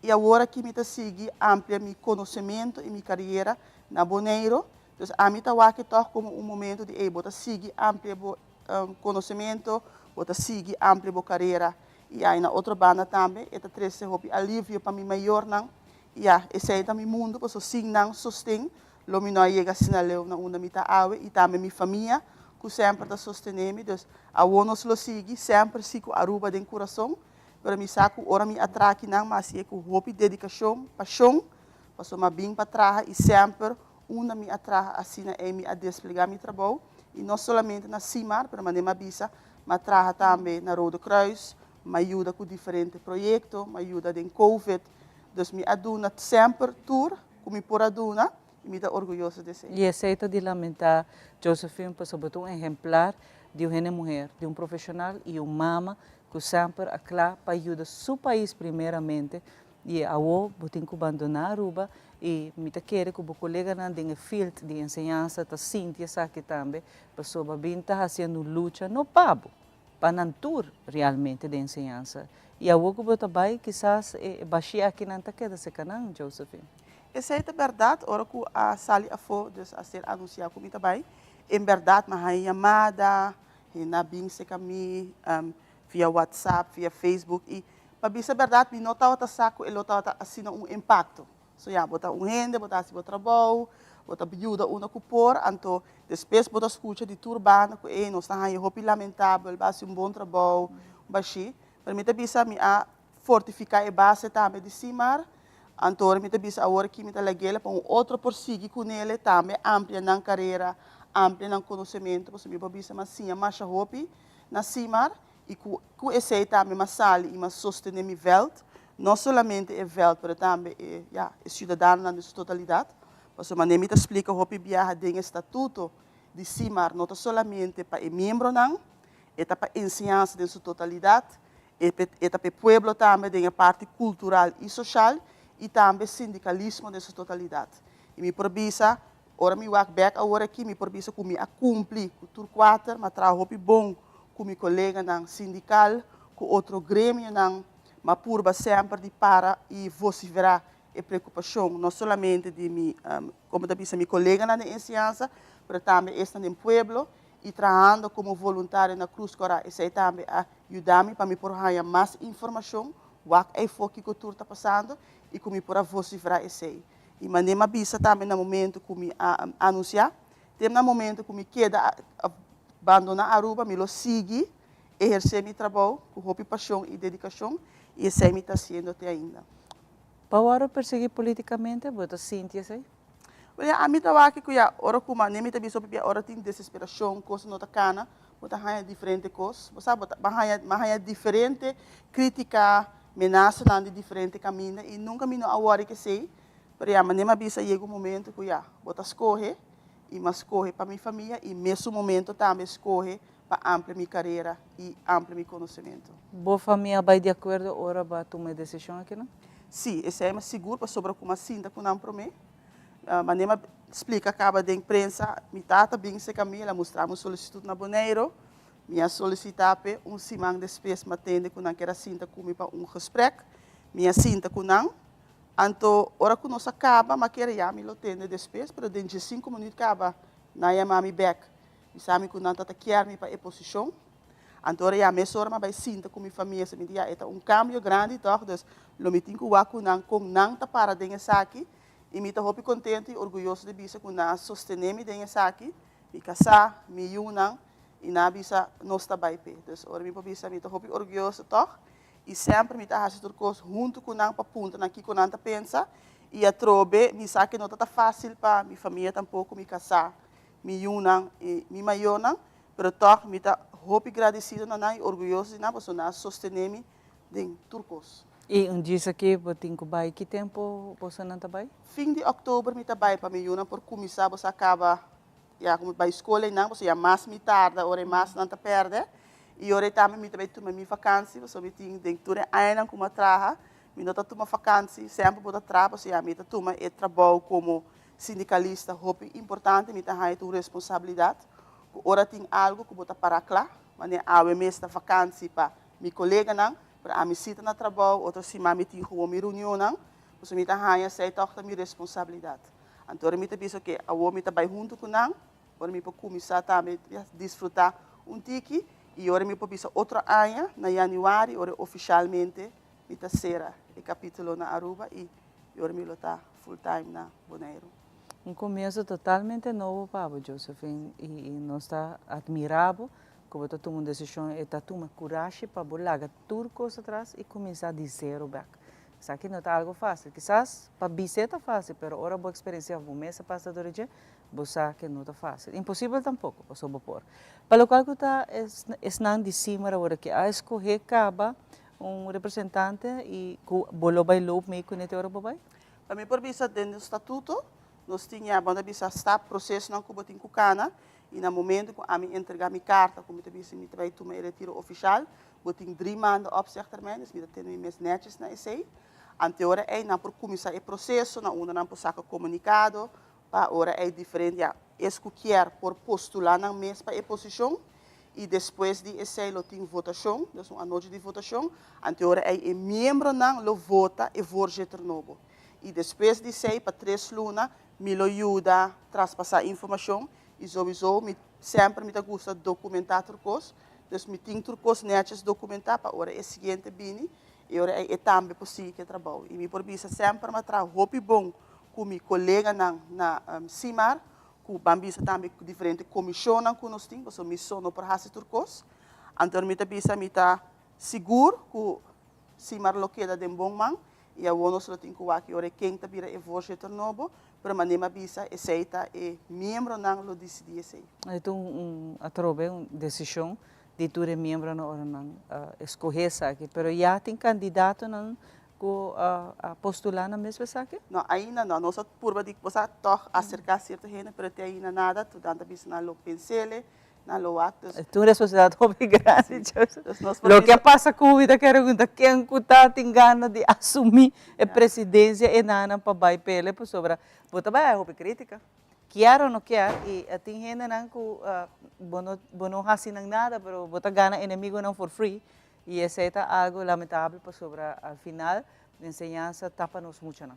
I awor aki mi ta sigui amplia mi konosementu i mi kariera na Boneiru. Dus ami ta wak e tòg komo un momentu di ey bo ta sigui amplia bo konosementu, bo ta sigui amplia bo karera. I ay na otro banda tambe e ta trese hopi alivio pa mi mayornan. I ya, esei ta mi mundu pasobra sin nan sosten lo mi no a yega asina leu na unda mi ta awe i tambe mi famia ku semper ta sostené mi. Dus awor nos lo sigui semper si ku Aruba den kurason. Pero mi sa ku ora mi a traha kinan mi a hasié ku hopi dedikashon, pashon, pasobra mi a bin pa traha i semper unda mi a traha asina ei mi a desplegá mi trabou i no solamente na Simar, pero manera mi a bisa mi a traha tambe na Rode Kruis, mi a yuda ku diferente proyekto, mi a yuda den Covid, dus mi a duna semper tur ku mi por a duna i mi ta orguyoso di esei. I esei ta di lamentá Josephine pasobra bo ta un ehemplar di un hende muher, di un profeshonal i un mama ku semper a kla pa yuda su pais primeramente i awo bo tin ku bandoná Aruba i mi ta kere ku bo koleganan den e field di enseñansa ta sinti esaki tambe pasobra bin ta hasiendo un lucha no pa bo, pa nan tur realmente den enseñansa i awo ku bo ta bai kisas e bashí akinan ta keda serka nan, Josephine. Esei ta bèrdat, ora ku a sali afó, dus a ser anunsiá ku mi ta bai, en bèrdat mi a haña yamada, Hende a bin serka mi via WhatsApp, via Facebook i pa bisa bèrdat mi no tabata sa ku e lo tabata asina un impakto. So ya, bo ta un hende, bo ta hasi bo trabou, Bo ta yuda unda ku por, anto despues bo ta skucha di tur banda ku ey nos ta haña hopi lamentabel, bo a hasi un bon trabou, bashí. Pero mi ta bisa mi a fortifiká e base tambe di Simar, anto ora mi ta bisa awor aki mi ta lag'el pa un otro por sigui kunele tambe amplia nan karera, amplia nan konosementu, pasobra mi por bisa mi a siña masha hopi na Simar i ku ku esei tambe mi a sali i mi a sostené mi vèlt, no solamente e vèlt pero tambe e ya e siudadanonan den su totalidat, pasobra manera mi ta splika hopi biaha den e statuto di Simar no ta solamente pa e miembronan, e ta pa enseñansa den su totalidat, e e ta pa e pueblo tambe den e parti kultural i soshal i tambe sindikalismo den su totalidat. I mi por bisa Ora mi wak bek awor aki mi por bisa ku mi a kumpli ku tur kuater, mi a traha hopi bon ku mi koleganan sindikal, ku otro gremionan, mi a purba semper di para i vosiferá e preokupashon no solamente di mi, komo ta bisa, mi koleganan den enseñansa, pero tambe esnan den pueblo i trahando komo voluntario na Krus Kòrá esei tambe a yuda mi pa mi por haña mas informashon, wak eifó kiko tur ta pasando i ku mi por a vosiferá esei. I manera mi a bisa tambe na momento ku mi a anunsiá, te na momento ku mi keda bandoná Aruba mi lo sigui ehersé mi trabou ku hopi pashon i dedikashon i esei mi ta hasiendo te ainda. Pa wòrdu persiguí polítikamente, bo ta sinti esei? Wel ya, ami ta wak ku ya ora ku manera mi ta bisa hopi bia ora tin desesperashon, kos no ta kana, bo ta haña diferente kos. Bo sa bo ta haña, bo haña diferente krítika, Menasanan di diferente kaminda i nunka mi no a wòri k'esei, pero ya manera mi a bisa yega un momento ku ya, bo ta skohe i mi a skohe pa mi famia i mesun momento tambe skohe pa amplia mi karera i amplia mi konosementu. Bo famia a bai di akuerdo ora bo a tuma e desishon akinan? Sí, esei mi a sigur pasobra ku mi a sinta ku nan promé. Manera mi a splika kaba den prensa, mi tata bin serka mi, el a mustra mi un solisitut na Boneiru, Mi a solicita p'e un siman despues m'a tende cu nan kier a sinta cu mi pa un gesprek. Mi a sinta cu nan. Anto ora cu nos a caba, m'a kere ya mi lo tende despues, pero den diescinco minuut caba nan a yama mi bek. Bisa mi cu nan ta ta kier mi pa e posicion. Anto ora ya mesora m'a bay sinta cu mi famia, mi di ya e ta un cambio grandi toch, dus lo mi tin cu wak cu nan con nan ta para den esaki. Y mi ta hopi contento y orguyoso di bisa cu nan a sostene mi den esaki. Mi casá, mi yunan, i nan a bisa nos ta bai p'e. Dus ora mi por bisa mi ta hopi orguyoso tòg i semper mi ta hasi tur kos huntu ku nan pa puntra nan kiko nan ta pensa i atrobe mi sa ke no ta ta fásil pa mi famia tampoko, mi kasá, mi yunan i mi mayornan, pero tòg mi ta hopi gradesido na nan i orguyoso di nan pasobra nan a sostené mi den tur kos. I un djis aki bo tin ku bai, ki tempu bosonan ta bai? Fin di òktober mi ta bai pa mi yunan por kuminsá boso a kaba Ya ku mi bai skol einan pasobra ya mas mi tarda ora e mas nan ta pèrdè i ora ei tambe mi ta bai tuma mi fakansi pasobra mi tin den tur e añanan ku mi a traha mi no ta tuma fakansi semper bo ta traha pasobra ya mi ta tuma e trabou komo sindikalista hopi importante mi ta haña ta un responsabilidat ku ora tin algu ku bo ta para kla manera awe mes ta fakansi pa mi koleganan pero ami si ta na trabou otro siman mi tin gewoon mi reunionnan pasobra mi ta haña esei tòg ta mi responsabilidat. Anto ora mi ta bisa oke, awor mi ta bai huntu ku nan, ora mi por kuminsá tambe disfrutá un tiki i ora mi por bisa otro aña na yanüari ora ofishalmente mi ta sera e kapítulo na Aruba i ora mi lo ta full time na Boneiru. Un komienso totalmente nobo pa bo, Josephine, i nos ta atmirá bo ku bo ta tuma un desishon, e ta tuma kurashi pa bo laga tur kos atras i kuminsá di zero bèk. Esaki no ta algo fácil. Kisas pa bis'é ta fácil, pero ora bo experiencia of bo mes a pasa dor dje, bo sa ke no ta fácil. Imposibel tampoco, pasobra bo por. Pa locual cu ta esnan di Simar awor aki a escoge caba un representante y cu bo lo bay loop mee cune te ora bo bay? Pa mi por bisa den nos statuto, nos tin ya, bo ta bisa stap, procesonan cu bo tin cu cana y na momento cu ami entrega mi carta cu mi ta bisa mi ta bay tuma e retiro oficial, Bo tin dri maanden opzegtermijn, dus mi ta tene mi mes netjes na esei. Ante ora ei nan por kuminsá e proseso na unda nan por saka komunikado pa ora ei diferente, ya, es ku kier por postulá nan mes pa e posishon i despues di esei lo tin votashon, dus un anochi di votashon. Ante ora ei e miembronan lo vota e voorzitter nobo. I despues di esei pa tres luna mi lo yuda traspasá informashon i souiso mi semper mi ta gusta dokumentá tur kos. Dus mi tin tur kos nètjes dokumentá pa ora e siguiente bini, e ora ei e tambe por sigui ku e trabou. I mi por bisa semper mi a traha hopi bon ku mi koleganan na Simar, ku ban bisa tambe ku diferente komishonnan ku nos tin, pasobra mi so no por hasi tur kos. Anto mi ta bisa mi ta sigur ku Simar lo keda den bon man i awor nos lo tin ku wak i ora ken ta bira e voorzitter nobo, pero manera mi a bisa esei ta e miembronan lo disidí esei. E ta un atrobe un desishon di tur e miembronan ora nan eskohé esaki, pero ya tin kandidatonan ku a postulá nan mes pa esaki? No, ainda no. Nos a purba di bo sa tòg aserká sierto hende, pero te ainda nada. Tur nan ta bisa nan lo pens'ele, nan lo wak. Dus. E ta un responsabilidat hopi grandi, Joseph. Dus nos por Loke bisa. a pasa ku mi ta kere pregunta, ken ku ta tin gana di asumí e presidensia e nannan pa bai p'ele? Pasobra bo ta bai haña hopi krítika. Kier o no kier, i tin hendenan ku bo no bo no hasi nan nada, pero bo ta gana enemigunan for free, i esei ta algu lamentabel pasobra al final enseñansa ta pa nos muchanan,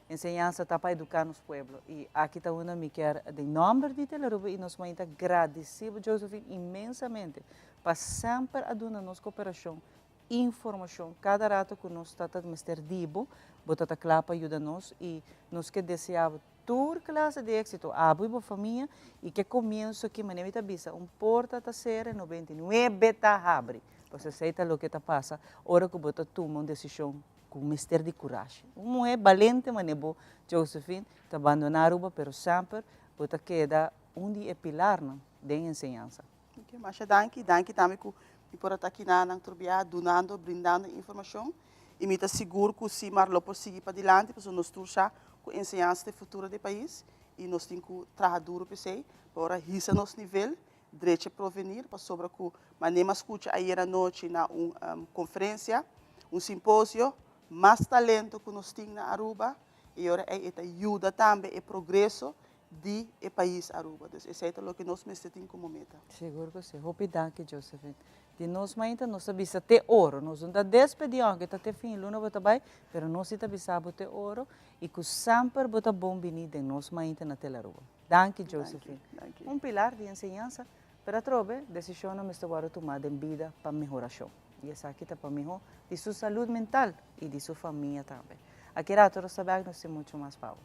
enseñansa ta pa eduká nos pueblo, i aki ta unda mi kier den nòmber di Telearuba i nos mainta gradisí bo Josephine inmensamente pa semper a duna nos koperashon informashon kada rato ku nos ta ta mester di bo, bo ta ta kla pa yuda nos i nos ke deseá bo tur klase di éksito, abo i bo famia, i ke komienso aki manera mi ta bisa un porta ta sera i 99 ta habri, pasobra esei ta loke ta pasa ora ku bo ta tuma un desishon ku mester di kurashi. Un muhé balente manera bo Josephine ta bandoná Aruba pero semper bo ta keda un di e pilarnan den enseñansa. Ok, masha danki. Danki tambe ku mi por a ta aki na nan tur biaha dunando, brindando informashon. I mi ta sigur ku Simar lo por sigui padilanti pasobra nos tur sa ku enseñansa ta e futuro di e pais i nos tin ku traha duru p'esei pa ora hisa nos nivel, drecha provenir pasobra ku manera mi a skucha ayer anochi na un konferensia, un simposio, mas talento ku nos tin na Aruba i ora ei e ta yuda tambe e progreso di e pais Aruba. Dus esei ta loke nos mester tin como meta. Sigur cu si. Hopi danki Josephine. Di nos mainta nos ta bisa te oro. Nos no ta despedi aunke ta te fin luna bo ta bay, pero nos si ta bisa bo te oro y cu semper bo ta bon bini den nos mainta na Telaruba. Danki Josephine. Danki. Un pilar di enseñansa, pero atrobe decisionnan mester wordo tuma den bida pa mehoracion. Y esaki ta pa miho di su salud mental y di su famia tambe. Aki rato nos ta bek nos tin mucho mas pa bo.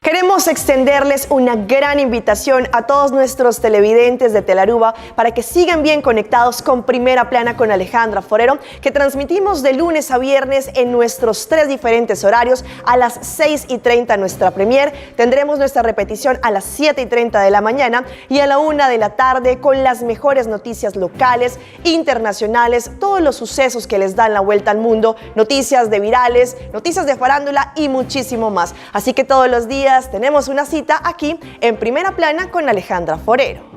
Queremos extenderles una gran invitación a todos nuestros televidentes de Telaruba para que sigan bien conectados con Primera Plana con Alejandra Forero, que transmitimos de lunes a viernes en nuestros tres diferentes horarios a las 6 y 30 nuestra premier. Tendremos nuestra repetición a las 7 y 30 de la mañana y a la 1 de la tarde con las mejores noticias locales, internacionales, todos los sucesos que les dan la vuelta al mundo, noticias de virales, noticias de farándula y muchísimo más. Así que todos los días tenemos una cita aquí en Primera Plana con Alejandra Forero.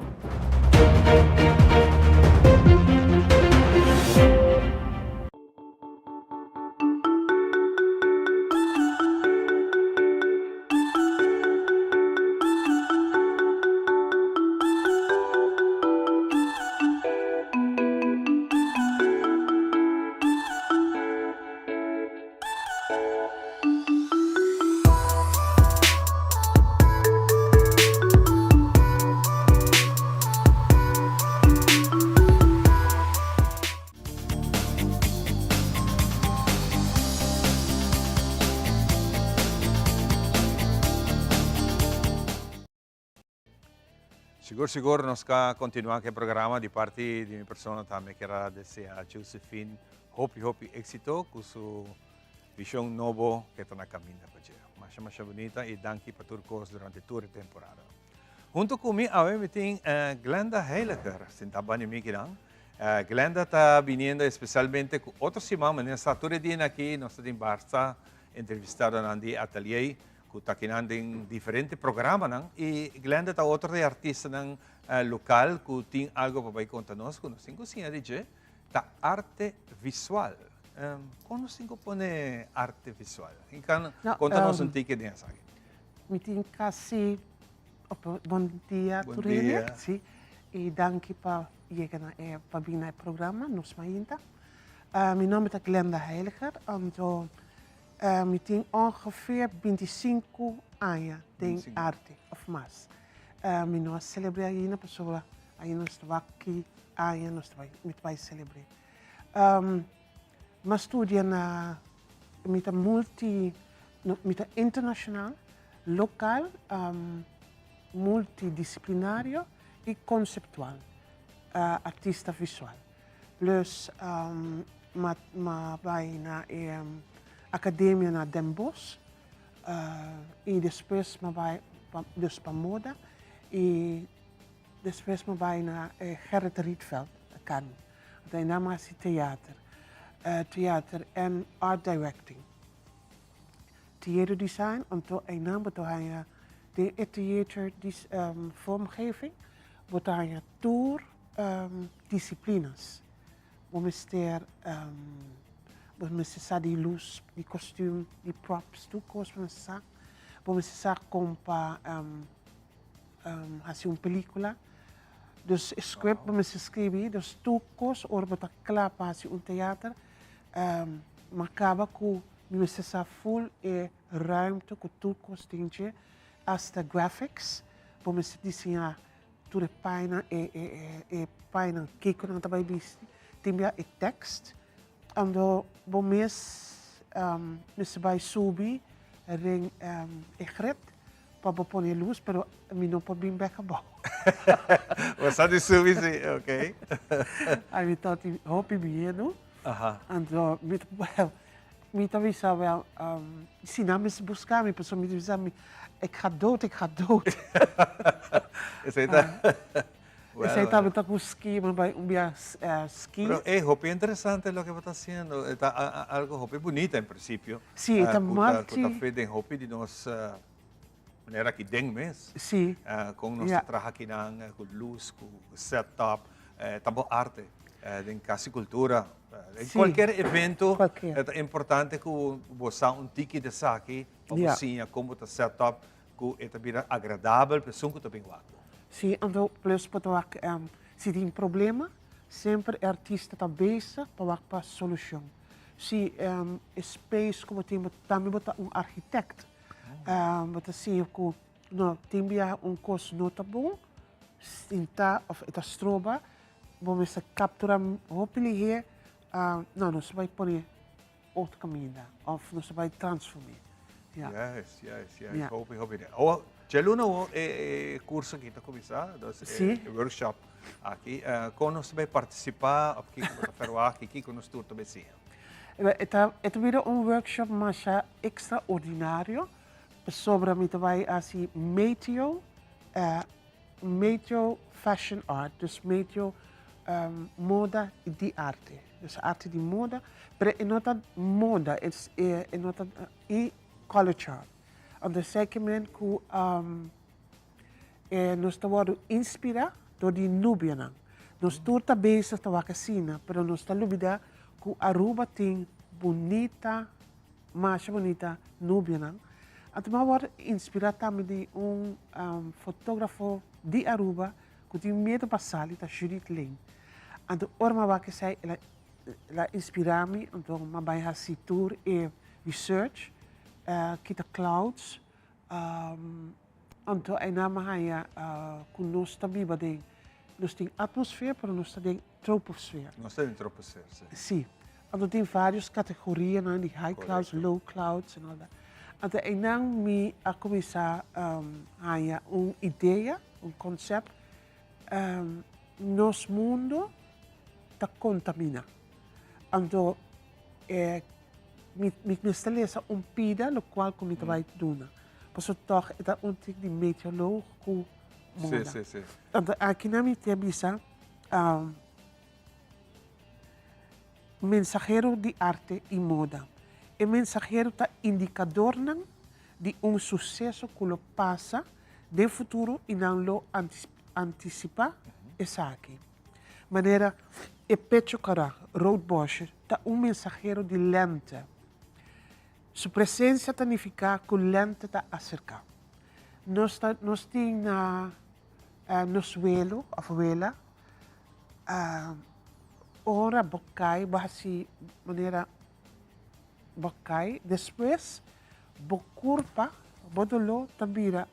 Sigur sigur nos ka continua ku e programa di parti di mi persona tambe kier a desea Josephine hopi hopi exito ku su vision nobo ke ta na caminda pa dje. Masha masha bunita y danki pa tur cos durante tur e temporada. Hunto ku mi awe mi tin Glenda Heiliger sintá banda di mi kinan. Glenda ta biniendo especialmente ku otro siman, manera sa tur e dianan aki nos ta tin basta entrevistadonan di Atelier ku ta kinan den diferente programanan i Glenda ta otro di e artistanan lokal ku tin algo pa bai konta nos ku nos tin ku siña di dje, ta arte visual. Kon nos tin ku pone arte visual? Konta nos un tiki den esaki. Mi tin kasi Bon dia Bon tur hende. dia. Sí. I danki pa yega na e pa bin na e programa Nos Mainta. Uh, mi nomber ta Glenda Heiliger, anto uh, mi tin ongeveer 25 aña den 25. arte of mas. Uh, mi no a celebra ainda pasobra ainda nos ta wak ki aña nos ta bai mi ta bai celebr'é. Um, mi a studia na mi ta multi no, mi ta internacional Local, multidisciplinario y conceptual, artista visual. Plus m'a bay na e academia na Den Bosch y despues m'a bay dus pa moda y despues m'a bay na e Gerrit Rietveld Academy. Anto einan m'a haci theater, theater en art directing. Theater design, anto einan bo ta haña den e theater vormgeving bo ta haña tur disciplinas. Bo mester bo mester sa di luz, di kostuum, di props, tur kos bo mester sa. Bo mester sa kon pa hasi un pelicula. Dus e script bo mester scribi, dus tur kos ora bo ta kla pa hasi un theater, Ma kaba ku mi mester sa ful e ruimte ku tur kos tin dje, hasta graphics, bo mester diseñá tur e pañanan, e e e pañanan kiko nan ta bai bisti, tin bia e tekst, ando bo mes mester bai subi ren e grid pa bo pone e lus, pero mi no por bin bek abou. Bo sa di subi si, ok. Ai mi ta tin hopi miedu. Aha. Anto mi ta wel, mi ta bisa wel, si nan mester buska mi, pasobra mi ta bisa mi, ik ga dood, ik ga dood. Esei ta, wel. Esei tabata ku ski, mi a bai un bia ski. Pero ey, hopi interesante loke bo ta hasiendo. E ta algo hopi bunita en principio. Si, e ta multi. Ku ta fit den hopi di nos manera aki den mes. Si. Kon nos ta traha akinan ku lus, ku set up. Ta bo arte den kasi kultura. Den kualker evento e ta importante ku bo sa un tiki di esaki pa bo siña kon bo ta set up ku e ta bira agradabel pa esun ku ta bin wak bo. Si, anto plus bo ta wak si tin problema semper e artista ta bezig pa wak pa solushon. Si e space ku bo tin tambe bo ta un architect. Bo ta siña ku no tin bia un kos no ta bon. Sinta of e ta stroba, bo mester captura hopi lihé, no, nos ta bai pone otro caminda of nos ta bai transform'é. Ja. Yes, yes, yes. Ja. Hopi, hopi. Awo, djaluna awo e curso aki ta cuminsa, dus e workshop aki. Con nos ta bai participa of kico bo ta verwagt y kico nos tur ta bai siña? E ta, e ta bira un workshop masha extraordinario pasobra mi ta bai haci meteo Meteo Fashion Art, dus meteo moda di arte, dus arte di moda, pero e no ta moda, e no ta i color chart. Anto esei ke men ku nos ta wòrdu inspirá dor di nubianan. Nos tur ta bezig ta wak asina, pero nos ta lubidá ku Aruba tin bunita Masha bunita nubianan. Anto mi a wòrdu inspirá tambe di un fotógrafo di Aruba ku tin miedu pa sali, ta Judith Leen. Anto ora mi a wak esei el a el a inspirá mi, anto mi a bai hasi tur e research, kita clouds, anto einan mi a haña ku nos ta biba den, nos tin atmosfeer pero nos ta den troposfeer. Nos ta den troposfeer, si. Si. Anto tin varios categorianan di high clouds, low clouds en al dat. Anto einan mi a cuminsa haña un idea, un concept, nos mundo ta contamina. Anto e mi mi mester lesa un pida locual cu mi ta bay duna. Pasobra tog e ta un tik di meteoroloog cu. moda. Anto aki nan mi ta bisa mensahero di arte i moda. E mensahero ta indikadornan di un suseso ku lo pasa den futuro i nan lo antisipá esaki. Manera e pecho kara, roodborstje, ta un mensahero di lènte. Su presensia ta nifiká ku lènte ta aserká. Nos ta nos tin na nos welo òf wela ora bo kai bo hasi manera bo kai despues bo kurpa bo doló ta bira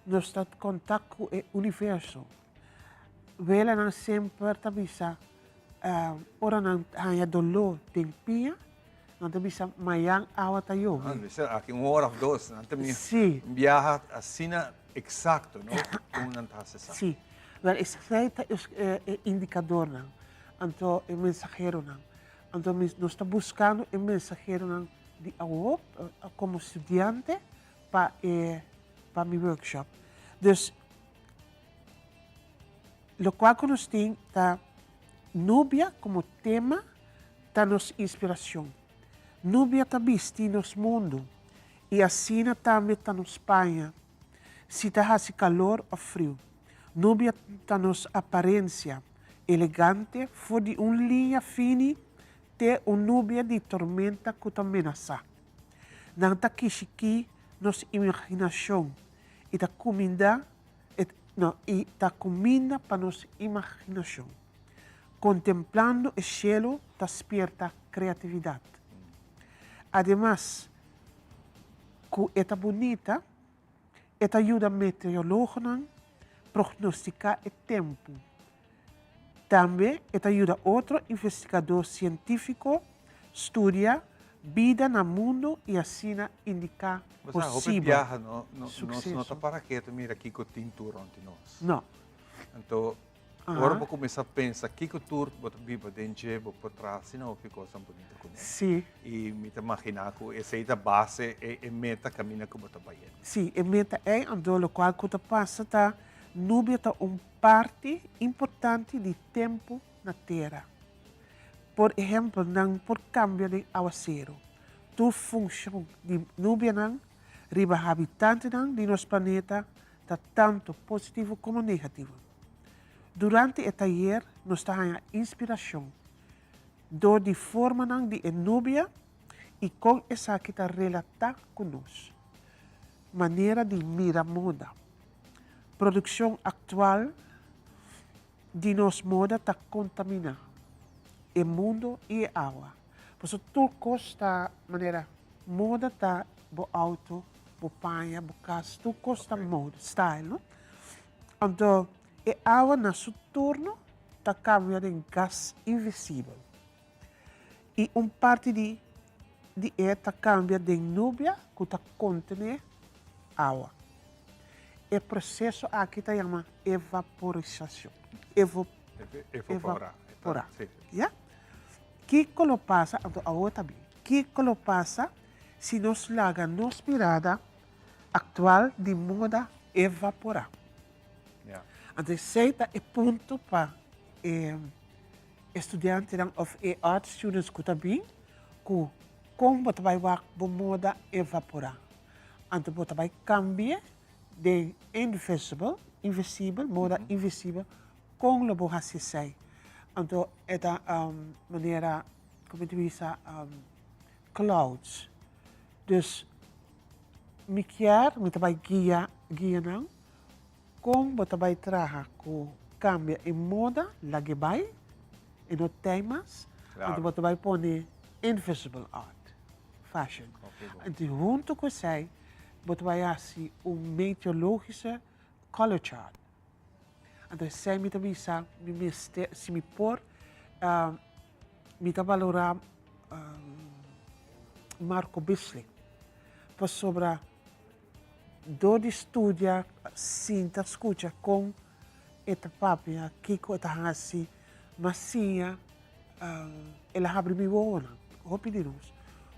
nos ta kontak ku e universo. Welanan semper ta bisa ora nan haña doló den pia Nan ta bisa mayan awa ta yobe. Nan bisa aki un ora of dos. Nan ta sí. biaha asina exacto, no? Con nan ta haci sa. Sí. Wel, esei ta e indicadornan, anto e mensaheronan. Anto nos ta buscando e mensaheronan di awo como studiante pa e pa mi workshop. Dus locual cu nos tin ta nubia como tema ta nos inspiracion. Nubia ta bisti nos mundu y asina tambe ta nos paña, si ta haci calor of friu. Nubia ta nos aparencia elegante for di un liña fini te un nubia di tormenta cu ta menasa. Nan ta kishiki nos imaginacion y ta cuminda no, y ta cuminda pa nos imaginacion. Kontemplando e shelu ta spierta kreatividat. Ademas ku e ta bunita, e ta yuda meteorologonan prognostiká e tempu. Tambe e ta yuda otro investigadó sientífiko studia bida na mundu i asina indiká Bo sa, hopi posibel biaha no, no, nos no sukseso. ta para ketu mira kiko tin tur rònt di nos. No. Anto, Ora bo kuminsá pensa kiko tur bo ta biba den dje, bo por traha asina hopi kosnan bunita kuné. Sí. I mi ta maginá ku esei ta base, e e meta kaminda ku bo ta bai hende. Sí, e meta ei, anto lokual ku ta pasa ta nubia ta un parti importante di tempu na tera. Por ehèmpel, nan por kambia den awaseru. Tur funshon di nubianan riba habitantenan di nos planeta ta tantu positivo komo negativo. Durante e tayer nos ta haña inspirashon dor di formanan di e nubia i kon esaki ta relatá ku nos manera di mira moda. Produkshon aktual di nos moda ta kontaminá e mundu i e awa. Pasobra tur kos ta manera moda ta bo outo, bo paña, bo kas, tur kos ta moda, style, no? Anto e awa na su turno ta kambia den gas invisibel i un parti di di e ta kambia den nubia ku ta kontené awa. E proseso aki ta yama evaporisashon. Evo, Evaporá. Evaporá. Ya? Kiko lo pasa, anto awor ta bin, kiko lo pasa si nos laga nos mirada aktual di moda evaporá? Anto esei ta e punto pa e estudiantenan òf e art students ku ta bin ku kon bo ta bai wak bo moda evaporá. Anto bo ta bai kambia den invisible, invisibel, moda invisibel, kon lo bo hasi esei? Anto e ta manera, como ta bisa, clouds. Dus mi kier, mi ta bai guia, guia nan kon bo ta bai traha ku kambia e moda, lag'e bai, e no tei mas, anto bo ta bai pone invisible art, fashion. Anto hunto ku esei bo ta bai hasi un meteorologische color chart. Anto esei mi ta bisa mi mester, si mi por, mi ta balorá Marco Bisley pasobra dor di studia, sinta skucha kon e ta papia, kiko e ta hasi, m'a siña, el a habri mi wowonan, hopi di nos,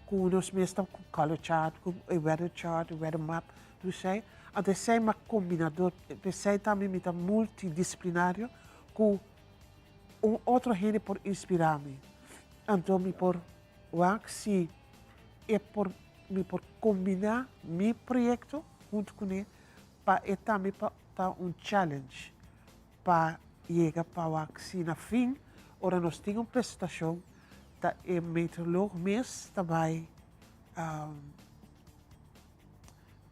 ku nos mes ta ku color chart, ku e weather chart, weather map, tur esei. Anto esei m'a combina dor, p'esei tambe mi ta multidisciplinario cu un otro hende por inspira mi. Anto mi por wak si e por, mi por combina mi proyecto hunto cune pa e tambe pa ta un challenge pa yega pa wak si na fin ora nos tin un presentacion ta e meteoroloog mes ta bay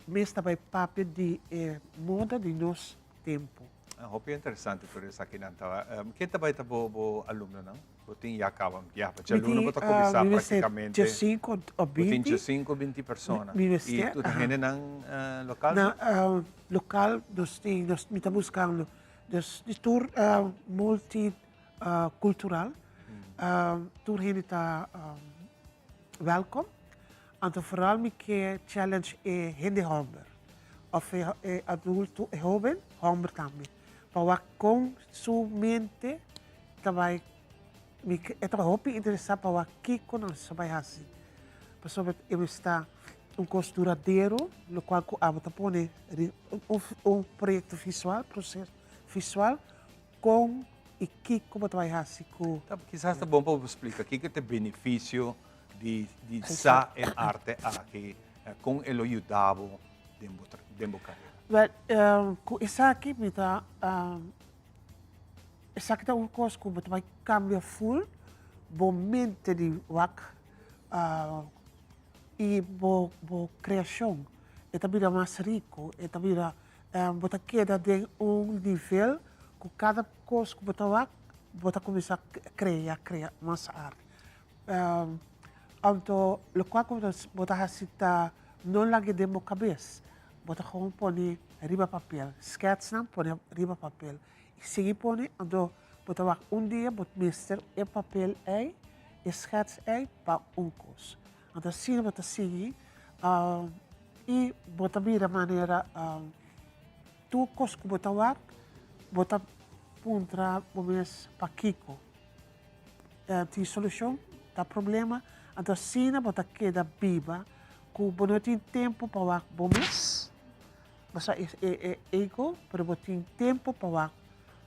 mes ta bay papia di e moda di nos tempo. Hopi interesante tur esakinan ta. Ken ta bay ta bo alumnonan? Bo tin ya caba ya pa djaluna bo ta cuminsa practicamente. Mi tin 5 o 20. Bo tin 5 o 20 persona. Y tur ta hendenan local? Na local nos tin, mi ta buscando dus di tur multi cultural. Tur hende ta welkom. Anto vooral mi ke challenge e hende homber of e adulto, e hoben homber tambe. Pa wak con su mente ta bai, mi e ta hopi interesa pa wak kico nan sa bai haci. Pasobra e mester ta un cos duradero, locual cu abo ta pone un proyecto visual, proces visual, con y kico bo ta bai haci cu. Kisas ta bon pa bo splica kico ta e beneficio di sa e arte aki, con e lo yuda bo den bo carera. Wel, cu esaki mi ta, esaki ta un cos cu bo ta bai cambia full bo mente di wak y bo creacion. E ta bira mas rico, e ta bira, bo ta keda den un nivel cu cada cos cu bo ta wak, bo ta cuminsa crea, crea mas arte. Anto lokual ku bo ta hasi ta no laga den bo kabes, bo ta gewoon pone riba papel, skètsnan pone riba papel i sigui pone, anto bo ta wak un dia bo mester e papel ei, e skèts ei pa un kos. Anto asina bo ta sigui i bo ta bira manera tur kos ku bo ta wak bo ta puntra bo mes pakiko. Tin solucion ta problema, anto asina bo ta keda biba cu bo no tin tempo pa wak bo mes, bo sa e ego, pero bo tin tempo pa wak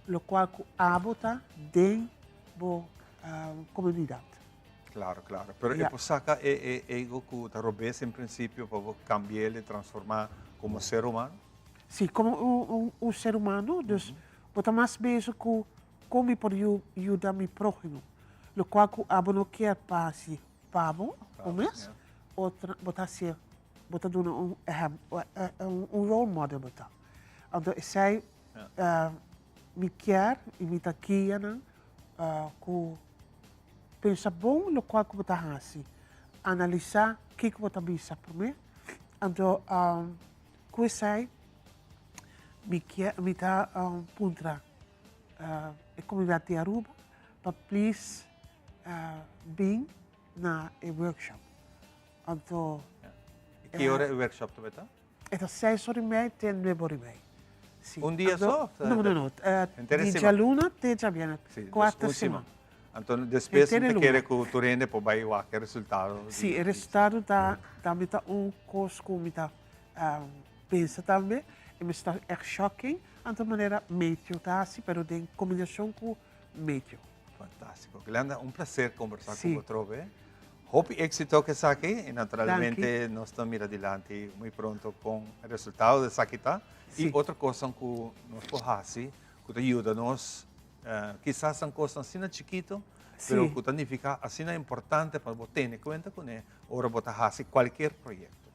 locual cu abo ta den bo comunidad. Claro, claro. Pero e por saca e ego cu ta robes en principio pa bo cambi'el y transforma como ser humano? Si, como un ser humano, dus bo ta mas bezig cu Kon mi por yuda mi próhimo? Lokual ku abo no kier pa hasi pa bo, bo mes, bo ta hasié, bo ta duna un ehèmpel, un role model bo ta. Anto esei mi kier i mi ta guia nan ku pensa bon lokual ku bo ta hasi, analisá kiko bo ta bisa promé. Anto ku esei mi kier, mi ta puntra. e comunidad di Aruba pa please bin na e workshop. Anto. Y ki ora e workshop ta beta? E ta seis ora y mei te nuebe ora y mei. Si. Un dia so? No, no, no. Di djaluna te djabièrnè. Kuater siman. Anto despues mi ta kere ku tur hende por bai wak e resultado. Si, e resultado ta tambe ta un kos ku mi ta pensa tambe. E mester ta ègt shocking. Anto manera meteo ta hasi, pero den kombinashon ku meteo. Fantástiko. Glenda, un plaser kombersá ku bo atrobe. Hopi éksito ku esaki i naturalmente nos ta mira dilanti muy pronto kon e resultado di esaki ta i otro kosnan ku nos por hasi ku ta yuda nos kisas nan kosnan asina chikito pero ku ta nifiká asina importante pa bo tene kuenta kuné ora bo ta hasi kualkier proyekto.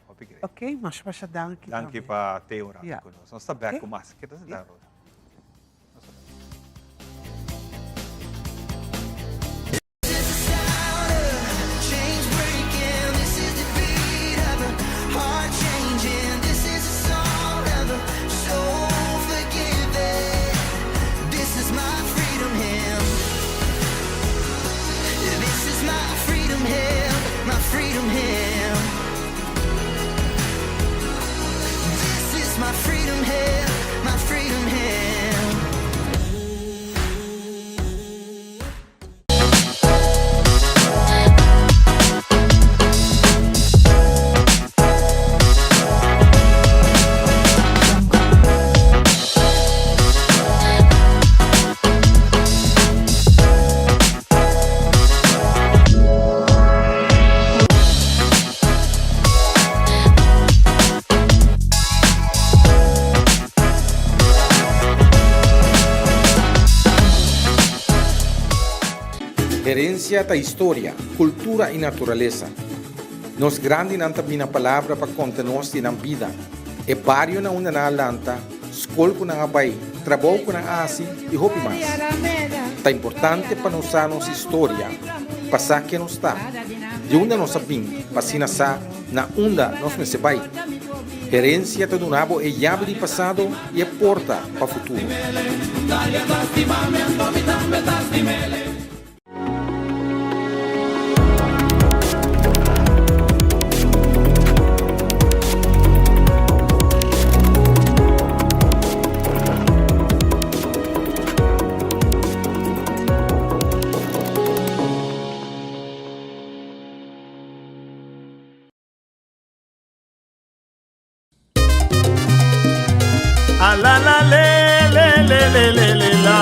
Hopi great. Ok, masha masha danki tambe. Danki pa te un rato ku nos. Nos ta bek ku mas. Keda senta Roda. Herensia ta historia, kultura i naturalesa. Nos grandinan ta bini na palabra pa konta nos di nan bida, e bario na unda nan a lanta, skol ku nan a bai, trabou ku nan a hasi i hopi mas. Ta importante pa nos sa nos historia, pa sa ken nos ta, di unda nos a bin, pa asina sa na unda nos mester bai. Herensia ta duna bo e yabi di pasado i e porta pa futuro. A la la le le le le le le la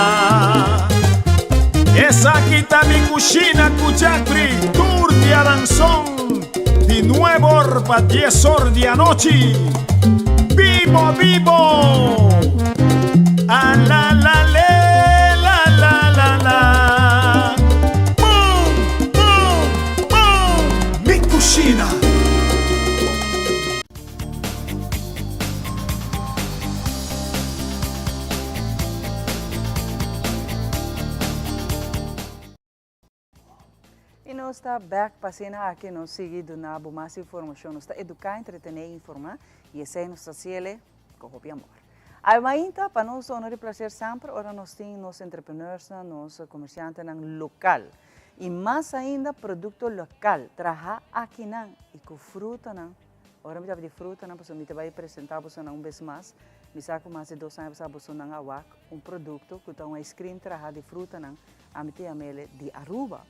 Esaki ta mi cushina cu Jeffrey tur di Aranzon di nuebe or pa dies or di anochi Bibo bibo A la la le la la la la Boom boom boom Mi cushina. Y nos ta bek pa asina aki nos sigui duna bo mas informacion. Nos ta educa, entretene y informa y esey nos ta haciele cu hopi amor. Ay mainta pa nos honor y placer semper ora nos tin nos entrepreneursnan, nos comerciantenan local. Y mas ainda producto local, traha akinan y cu frutanan. Ora mi ta di frutanan pasobra mi ta bay presenta bosonan un bes mas. Mi sa cu mas di dos aña pasa bosonan a wak un producto cu ta un ice cream traha di frutanan, ami ta yam'ele di Aruba.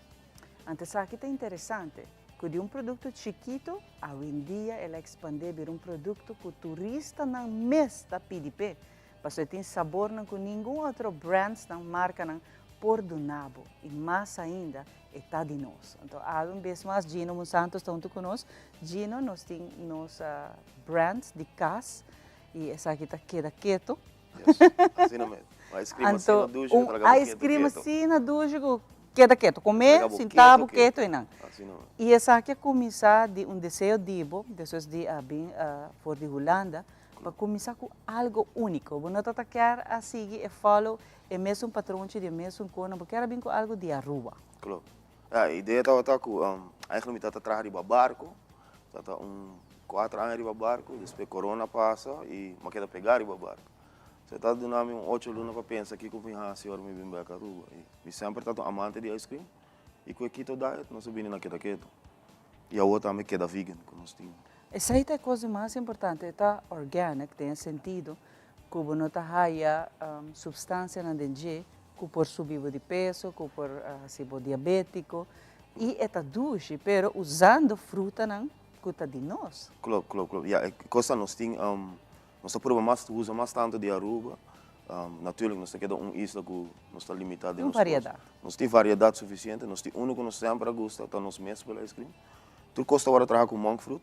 Anto esaki ta interesante, cu di un producto chikito awendia el a expande bira un producto cu turistanan mes ta pidi p'e. Pasobra e tin sabornan ku ningun otro brandsnan, markanan, por duna bo. I mas ainda, e ta di nos. Anto awe un bes mas Gino Monsanto ta huntu ku nos. Gino, nos tin nos brands di kas i esaki ta keda keto. Yes, asina mes. Un ice cream asina dushi ku ta laga bo keto keto. Un ice cream asina dushi ku keda keto. Kome, sinta bo keto einan. I esaki a kuminsá di un deseo di bo, despues di a bin for di Hulanda, Pa cuminsa cu algo unico. Bo no ta ta kier a sigui e follow e mesun patronchi di e mesun cona, bo kier a bin cu algo di Aruba. Klopt. Ja, e idea tabata cu eigenlijk mi tata traha riba barco, tata un cuatro aña riba barco, despues corona pasa y mi a keda pega riba barco. So e tata duna mi un ocho luna pa pensa kico mi haci ora mi bin bek Aruba. Y mi semper tata un amante di ice cream y cu e keto diet nos a bini na keda keto. Y awor tambe keda vegan cu nos tin. Esei ta e kos di mas importante, e ta organic den e sentido ku bo no ta haya supstansianan den dje ku por subi bo di peso, ku por hasi bo diabétiko i e ta dushi pero usando frutanan ku ta di nos. Klopt, klopt, klopt. Ya, e kos ta nos tin, nos ta prueba mas, usa mas tantu di Aruba. Natuurlijk nos ta keda un isla ku nos ta limitá den nos kos. Tin variedat. Nos tin variedat sufisiente, nos tin unu ku nos semper a gusta, ta nos mespel ice cream. Tur kos ta wòrdu traha ku monk fruit.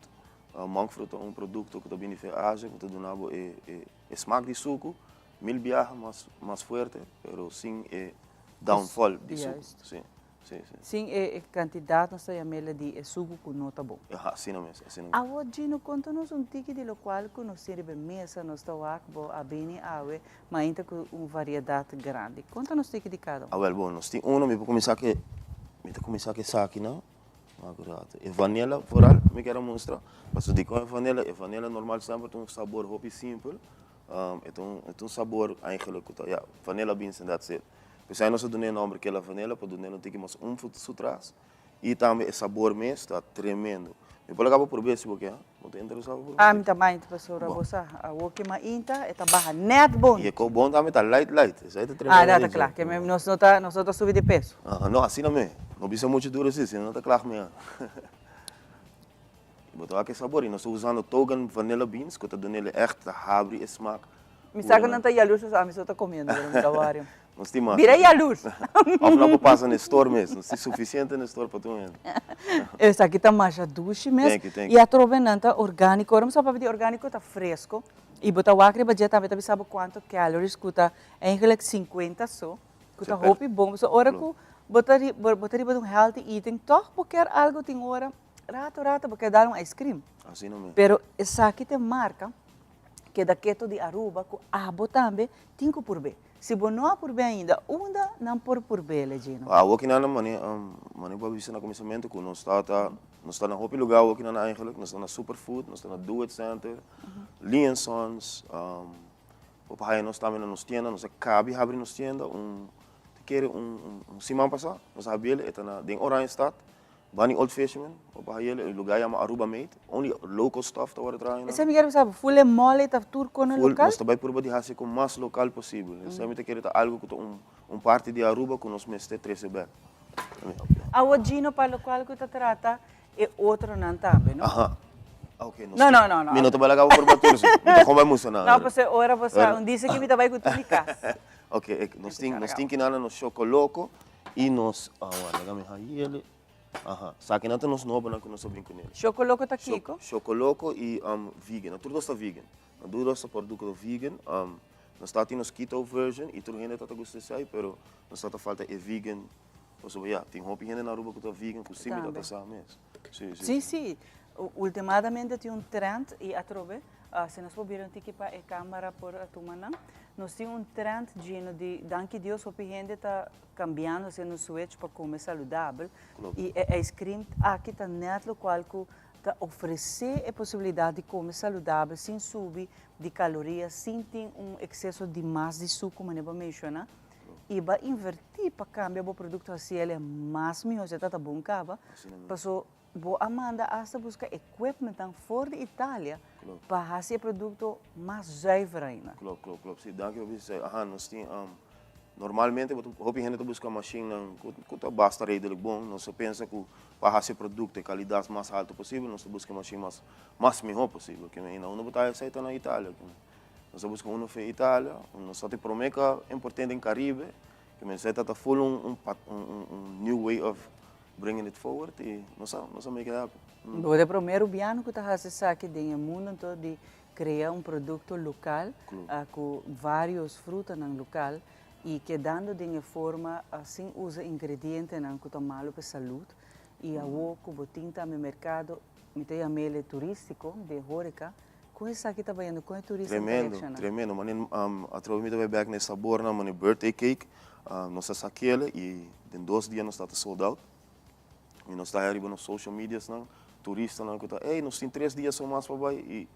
Monk fruit ta un produkto ku ta bini for Asia ku ta duna bo e e smak di suku mil biaha mas mas fuerte pero sin e downfall di suku. Si, si, si. Sin e kantidat nos ta yam'el di e suku ku no ta bon. Aha, asina mes, asina mes. Awor Gino konta nos un tiki di lokual ku nos tin riba e mesa, nos ta wak bo a bini awe mainta ku un variedat grandi. Konta nos tiki di kada un. Awel bon, nos tin uno, mi por kuminsá ku e, mi ta kuminsá ku esakinan. E vanilla vooral mi kier a mustra, pasobra dikon e vanilla? E vanilla normal semper ta un sabor hopi simpel, e ta un e ta un sabor eigenlijk ku ta ya vanilla beans and that's it. P'esei nos a duna e nomber kela vanilla pa dun'el un tiki mas umfu su tras i tambe e sabor mes ta tremendo. Mi por laga bo prob'é si bo ke, bo ta interesá pa prob'é? Ami ta mainta pasobra bo sa awor ke mainta e ta baha nèt bon. I e kos bon tambe ta light light, esei ta tremendo. Ah, ta kla, ke nos no ta nos no ta subi di peso. Aha, no, asina me. No bisa muchu duru así, sino no ta kla me. Bo ta wak e sabor i nos ta usando Togan vanilla beans ku ta dun'el ègt ta habri e smak. Mi sa ku nan ta yalurs pasobra ami so ta komiendo pero mi ta wari. Nos tin mas. Bira yalurs. Of nan por pasa na e store mes. Nos tin sufisiente na e store pa tur hende. Esaki ta masha dushi mes. Thank you, thank you. I atrobe nan ta orgániko. Ora mi sa papia di orgániko ta fresko. I bo ta wak riba dje tambe ta bisa bo kuantu calories ku ta eigenlijk sinkuenta so. Ku ta hopi bon. Pasobra ora ku. Bo ta bo ta riba di un healthy eating, tòg bo kier algu tin ora, rato rato bo kier dal un ice cream. Asina mes. Pero esaki ta e marka keda keto di Aruba ku abo tambe tin ku purb'é. Si bo no a purb'é ainda, unda nan por purb'é, Legino? Awo kinan mane mane bo a bisa na kuminsamentu ku nos tabata nos ta na hopi lugar awo kinan eigenlijk, nos ta na Superfood, nos ta na Do It Center, Lee and Sons, bo por haya nos tambe na nos tienda, nos a kabi habri nos tienda un Ta kere un un siman pasá nos a habiel e ta na den Oranjestad, Bani Old Fisherman, bo por habiel e lugar yama Aruba Made, only local stuff ta wòrdu traha einan. Esei mi kere bisa bo, full e mole ta tur kone Full, lokal? nos ta bai purba di hasi kon mas lokal posibel. Esei mi ta kere ta algu ku ta un un parti di Aruba ku nos mester trese bèk. Awo Gino pa lokual ku ta trata e otronan tambe, no? Aha. Ok, nos No, no, no, no. Mi no ta bai laga bo purba tur si. Mi ta kon bai mustra nan. No, pasobra ora bo sa un dise ki mi ta bai ku tur mi kas. Ok, ek, nos tin, nos tin kinan nos chocoloco y nos, ah, wak, laga mi hañele. Aha, sa kinan ta nos nobonan ku nos a bin kunel. Chocoloco ta kiko? Chocoloco y um, vegan. Nan tur dos ta vegan. Nan tur dos ta producto vegan. Um, nos ta tin nos keto version y tur hende ta ta gusta esei, pero nos ta ta falta e vegan. Pasobra ya, tin hopi hende na Aruba ku ta vegan ku si mi ta ta sa mes. Sí, sí. Sí, sí. Ultimadamente tin un trend y atrobe, si nos por bira un tiki pa e camara por tuma nan, nos tin un trend lleno di, danki Dios hopi hende ta cambiando, haciendo un switch pa come saludabel y e ice cream aki ta net locual cu ta ofrece e posibilidad di come saludabel sin subi di caloria, sin tin un exceso di mas di sucu manera bo a menciona. Y bo a inverti pa cambia bo producto haci el e mas miho si e ta bon caba, paso bo a manda hasta busca equipmentnan for di Italia pa haci e producto mas zuiver ainda. Klopt, klopt, klopt. Si, danki pa bisa esei. Aha, nos tin, normalmente bo ta, hopi hende ta busca mashinnan cu cu ta basta redelijk bon. Nos a pensa cu pa haci e producto e calidad mas halto posibel, nos ta busca e mashin mas mas miho posibel. Kimen, y na unda bo ta haci esei ta na Italia. Nos a buska uno fe Italia, nos ta prome ka importante den Caribe, ke men ta ta full un un un new way of bringing it forward y nos a nos a make it happen. Bo ta e prome Rubiano ku ta hasi esaki den e mundo anto di krea un produkto lokal ku varios frutanan lokal y kedando den e forma sin usa ingredientenan ku ta malo pa e salud y awo ku bo tin tambe merkado mi ta yam'el e turistiko di e horeka Kon esaki ta bayendo? Kon e turista ta Tremendo, reacciona? tremendo. Mane atrobe mi ta bai bek na e sabornan, mane birthday cake. Nos a sakele y den dos dia nos ta sold out. Y nos ta haya riba nos social mediasnan, turistanan cu ta, ey, nos tin tres dia so mas pa bai y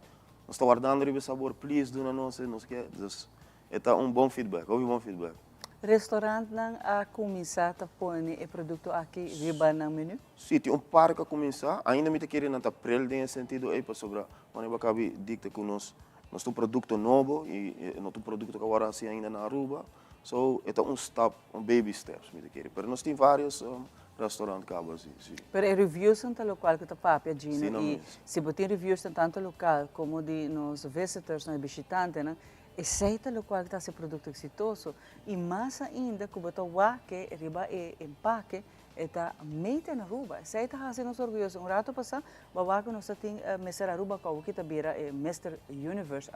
nos ta wardando riba e sabor, please duna nos e, nos ke. Dus e ta un bon feedback, hopi bon feedback. Restaurantnan a cuminsa ta pone e producto aki riba nan menu? Sí, tin un par ku a kuminsá. Ainda mi ta kere nan ta prel den e sentido ei pasobra wanneer bo a kabi dikta ku nos nos ta un produkto nobo i e no ta un produkto ku a wòrdu hasi ainda na Aruba. So e ta un stap, un baby steps mi ta kere. Pero nos tin vários restaurant kaba si, si. Pero e reviewsnan ta lokual ku ta papia Gino Sí, no i mes. si bo tin reviewsnan tantu lokal komo di nos visitorsnan, e bishitantenan, esei ta lokual ku ta hasi e produkto eksitoso. I mas ainda ku bo ta wak riba e empake E ta made in Aruba. Esei ta hasi nos orguyoso. Un rato pasá, bo a wak ku nos ta tin Mister Aruba ku awoki ta bira e Mister Universe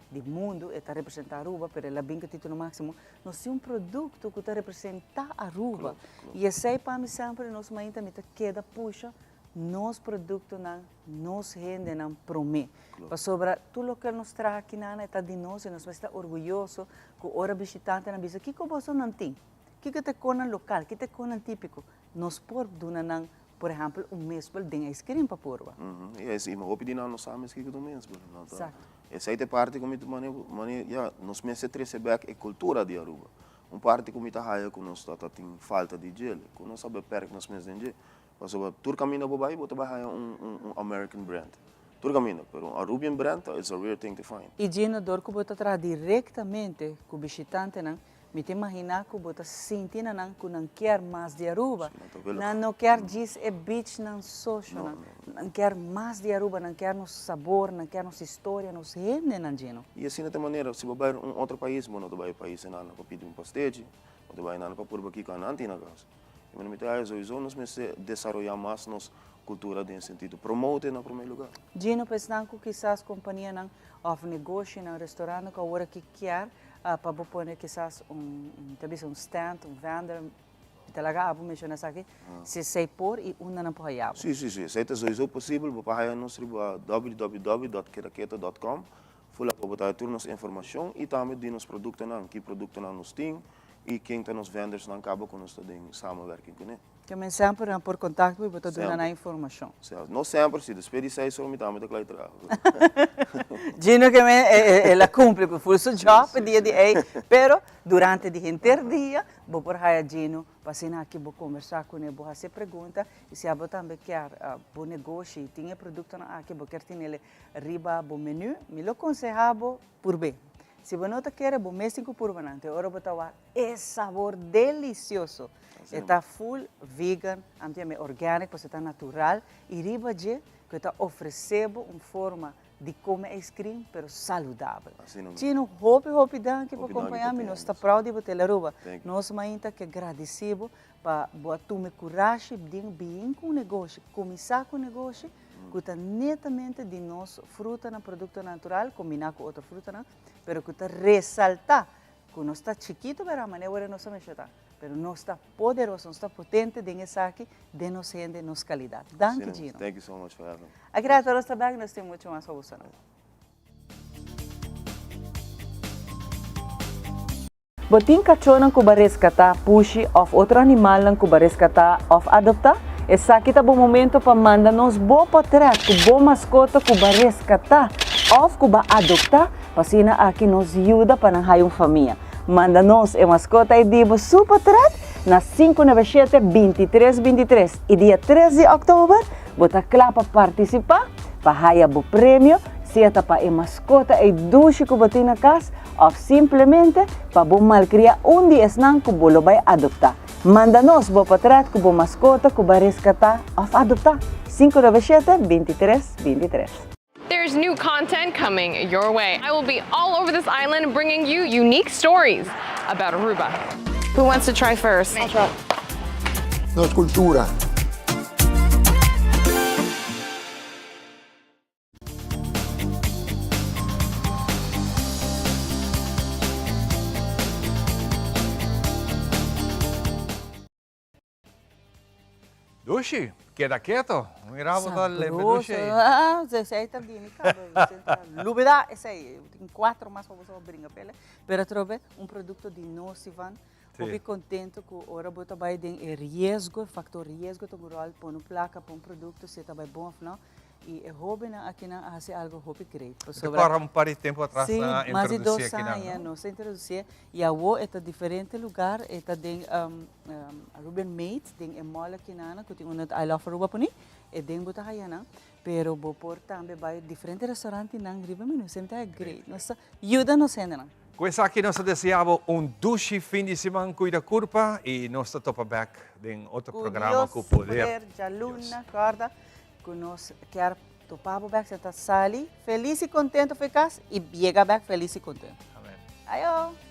di mundu. E ta representá Aruba, pero el a bin ku título máksimo. Nos tin un produkto ku ta representá Aruba. I esei pa mi semper nos mainta mi ta keda pusha nos produktonan, nos hendenan promé. Pasobra tur loke nos traha akinan e ta di nos i nos mester ta orguyoso ku ora bishitantenan bisa kiko boso nan tin? Kiko ta e konan lokal? Kiko ta e konan típiko? Nos por duna nan, por ehèmpel, un mesbel den ijskrim pa purba. Ja, i hopi di nan no sa mes kiko ta un mesbel. Exacto. Esei ta e parti ku mi ta mane, mane, ja, nos mester trese bèk e kultura di Aruba. Un parti ku mi ta haya ku nos ta ta tin falta di djel, ku nos a beperk nos mes den dje. Pasobra tur kaminda bo bai, bo ta bai haya un, un, un American brand. Tur kaminda, pero un Arubian brand ta, it's a rare thing to find. I djino dor ku bo ta traha direktamente ku bishitantenan, Mi ta imaginá ku bo ta sinti na nan ku nan kier mas di Aruba. Nan no kier djis e beachnan soshonan. Nan kier mas di Aruba, nan kier nos sabor, nan kier nos historia, nos hendenan djino. I asina ta manera, si bo bai un otro pais, bo no ta bai e pais enan pa pidi un pastechi, bo ta bai enan pa purba kiko anan tin na kas. I mi ta haya souiso nos mester desaroyá mas nos kultura den sentido promote na promé lugá. Djino pa esnan ku kisas kompanianan òf negoshinan, restorannan ku awor aki kier pa bo pone kisas un, ta bisa un stand, un vendor. Ta laga abo menciona esaki, si esey por y unda nan por haya bo. Sí, sí, sí. Esey ta sowieso posibel. Bo por haya nos riba www.kedaketo.com. Fula bo ta haya tur nos informacion y tambe di nos productonan, ki productonan nos tin y ken ta nos vendorsnan caba cu nos ta den samenwerking cune. Ke men semper nan por contacto bo y bo ta duna nan informacion. Semper. No semper, si despues di seis ora mi tambe ta kla di traha. Gino ke men el a cumpli cu full su job e dia di ey, pero durante di henter dia bo por haya Gino pa asina aki bo conversa cune, bo haci pregunta y si abo tambe kier bo negoshi tin e productonan aki bo kier tinele riba bo menu, mi lo conseha bo purbe. Si bo no ta kere bo mes tin cu purba nan, te ora bo ta wak e sabor delicioso. E ta full vegan, anto yama e organic pasobra e ta natural y riba dje cu e ta ofrece bo un forma di come ice cream pero saludabel. Chino, hopi hopi danki pa compaña mi, nos ta proud di bo Telaruba. Nos mainta ke gradici bo pa bo a tuma e curashi den bin cu un negoshi, cuminsa cu un negoshi cu ta netamente di nos frutanan, producto natural combina cu otro frutanan, pero cu ta resalta cu nos ta chikito bera manera wera nos a menciona, pero nos ta poderoso, nos ta potente den esaki, den nos hende, nos calidad. Danki Gino. Thank you so much for having me. Aki rato nos ta back, nos tin mucho mas pa boso nan. Bo tin kachónan ku bo a reskatá, pushi òf otro animalnan ku bo a reskatá òf adoptá? Esaki ta bo momento pa manda nos bo pòtrèt ku bo maskota ku bo a reskatá òf ku bo a adoptá pa asina aki nos yuda pa nan haya un famia. Manda nos e maskota ei di bo su pòtrèt na 597 23 23 i dia 3 di òktober bo ta kla pa partisipá pa haya bo premio sea ta pa e maskota ei dushi ku bo tin na kas Of simplemente pa bo malkria un di esnan ku bo lo bai adoptá. Manda nos bo potret ku bo maskota ku bo a reskatá of adoptá. 597 23 23. There's new content coming your way. I will be all over this island bringing you unique stories about Aruba. Who wants to try first? I'll try. Nos cultura. Dushi, keda keto. Mira bo ta lebe dushi ei. Sabroso. Esei ta bini caba. Lubida esei. Tin cuatro mas pa boso bringa pele. Pero atrobe un producto di nos, Ivan. Hopi contento cu ora bo ta bay den e riesgo, e factor riesgo ta un rol, pone un placa pa un producto si e ta bay bon of no. Y e hobennan akinan a haci algo hopi great. Pasobra. Te un par di tempo atras nan a Sí, mas di dos introduci akinan, aña no? nos a introduci y awo e ta diferente lugar, e ta den Arubian Made, den e mall akinan cu tin unda I Love Aruba poni, e den bo ta haya nan, pero bo por tambe bay diferente restaurantenan riba menu, esei ta great. Nos ta yuda nos hendenan. Cu esaki nos ta desea bo un dushi fin di siman, cuida curpa y nos ta topa bek den otro Cu programa Dios cu poder. poder djaluna, corda cu nos kier topa bo bek, ta sali feliz y contento for e cas y yega bek feliz y contento. Amen. Ayo!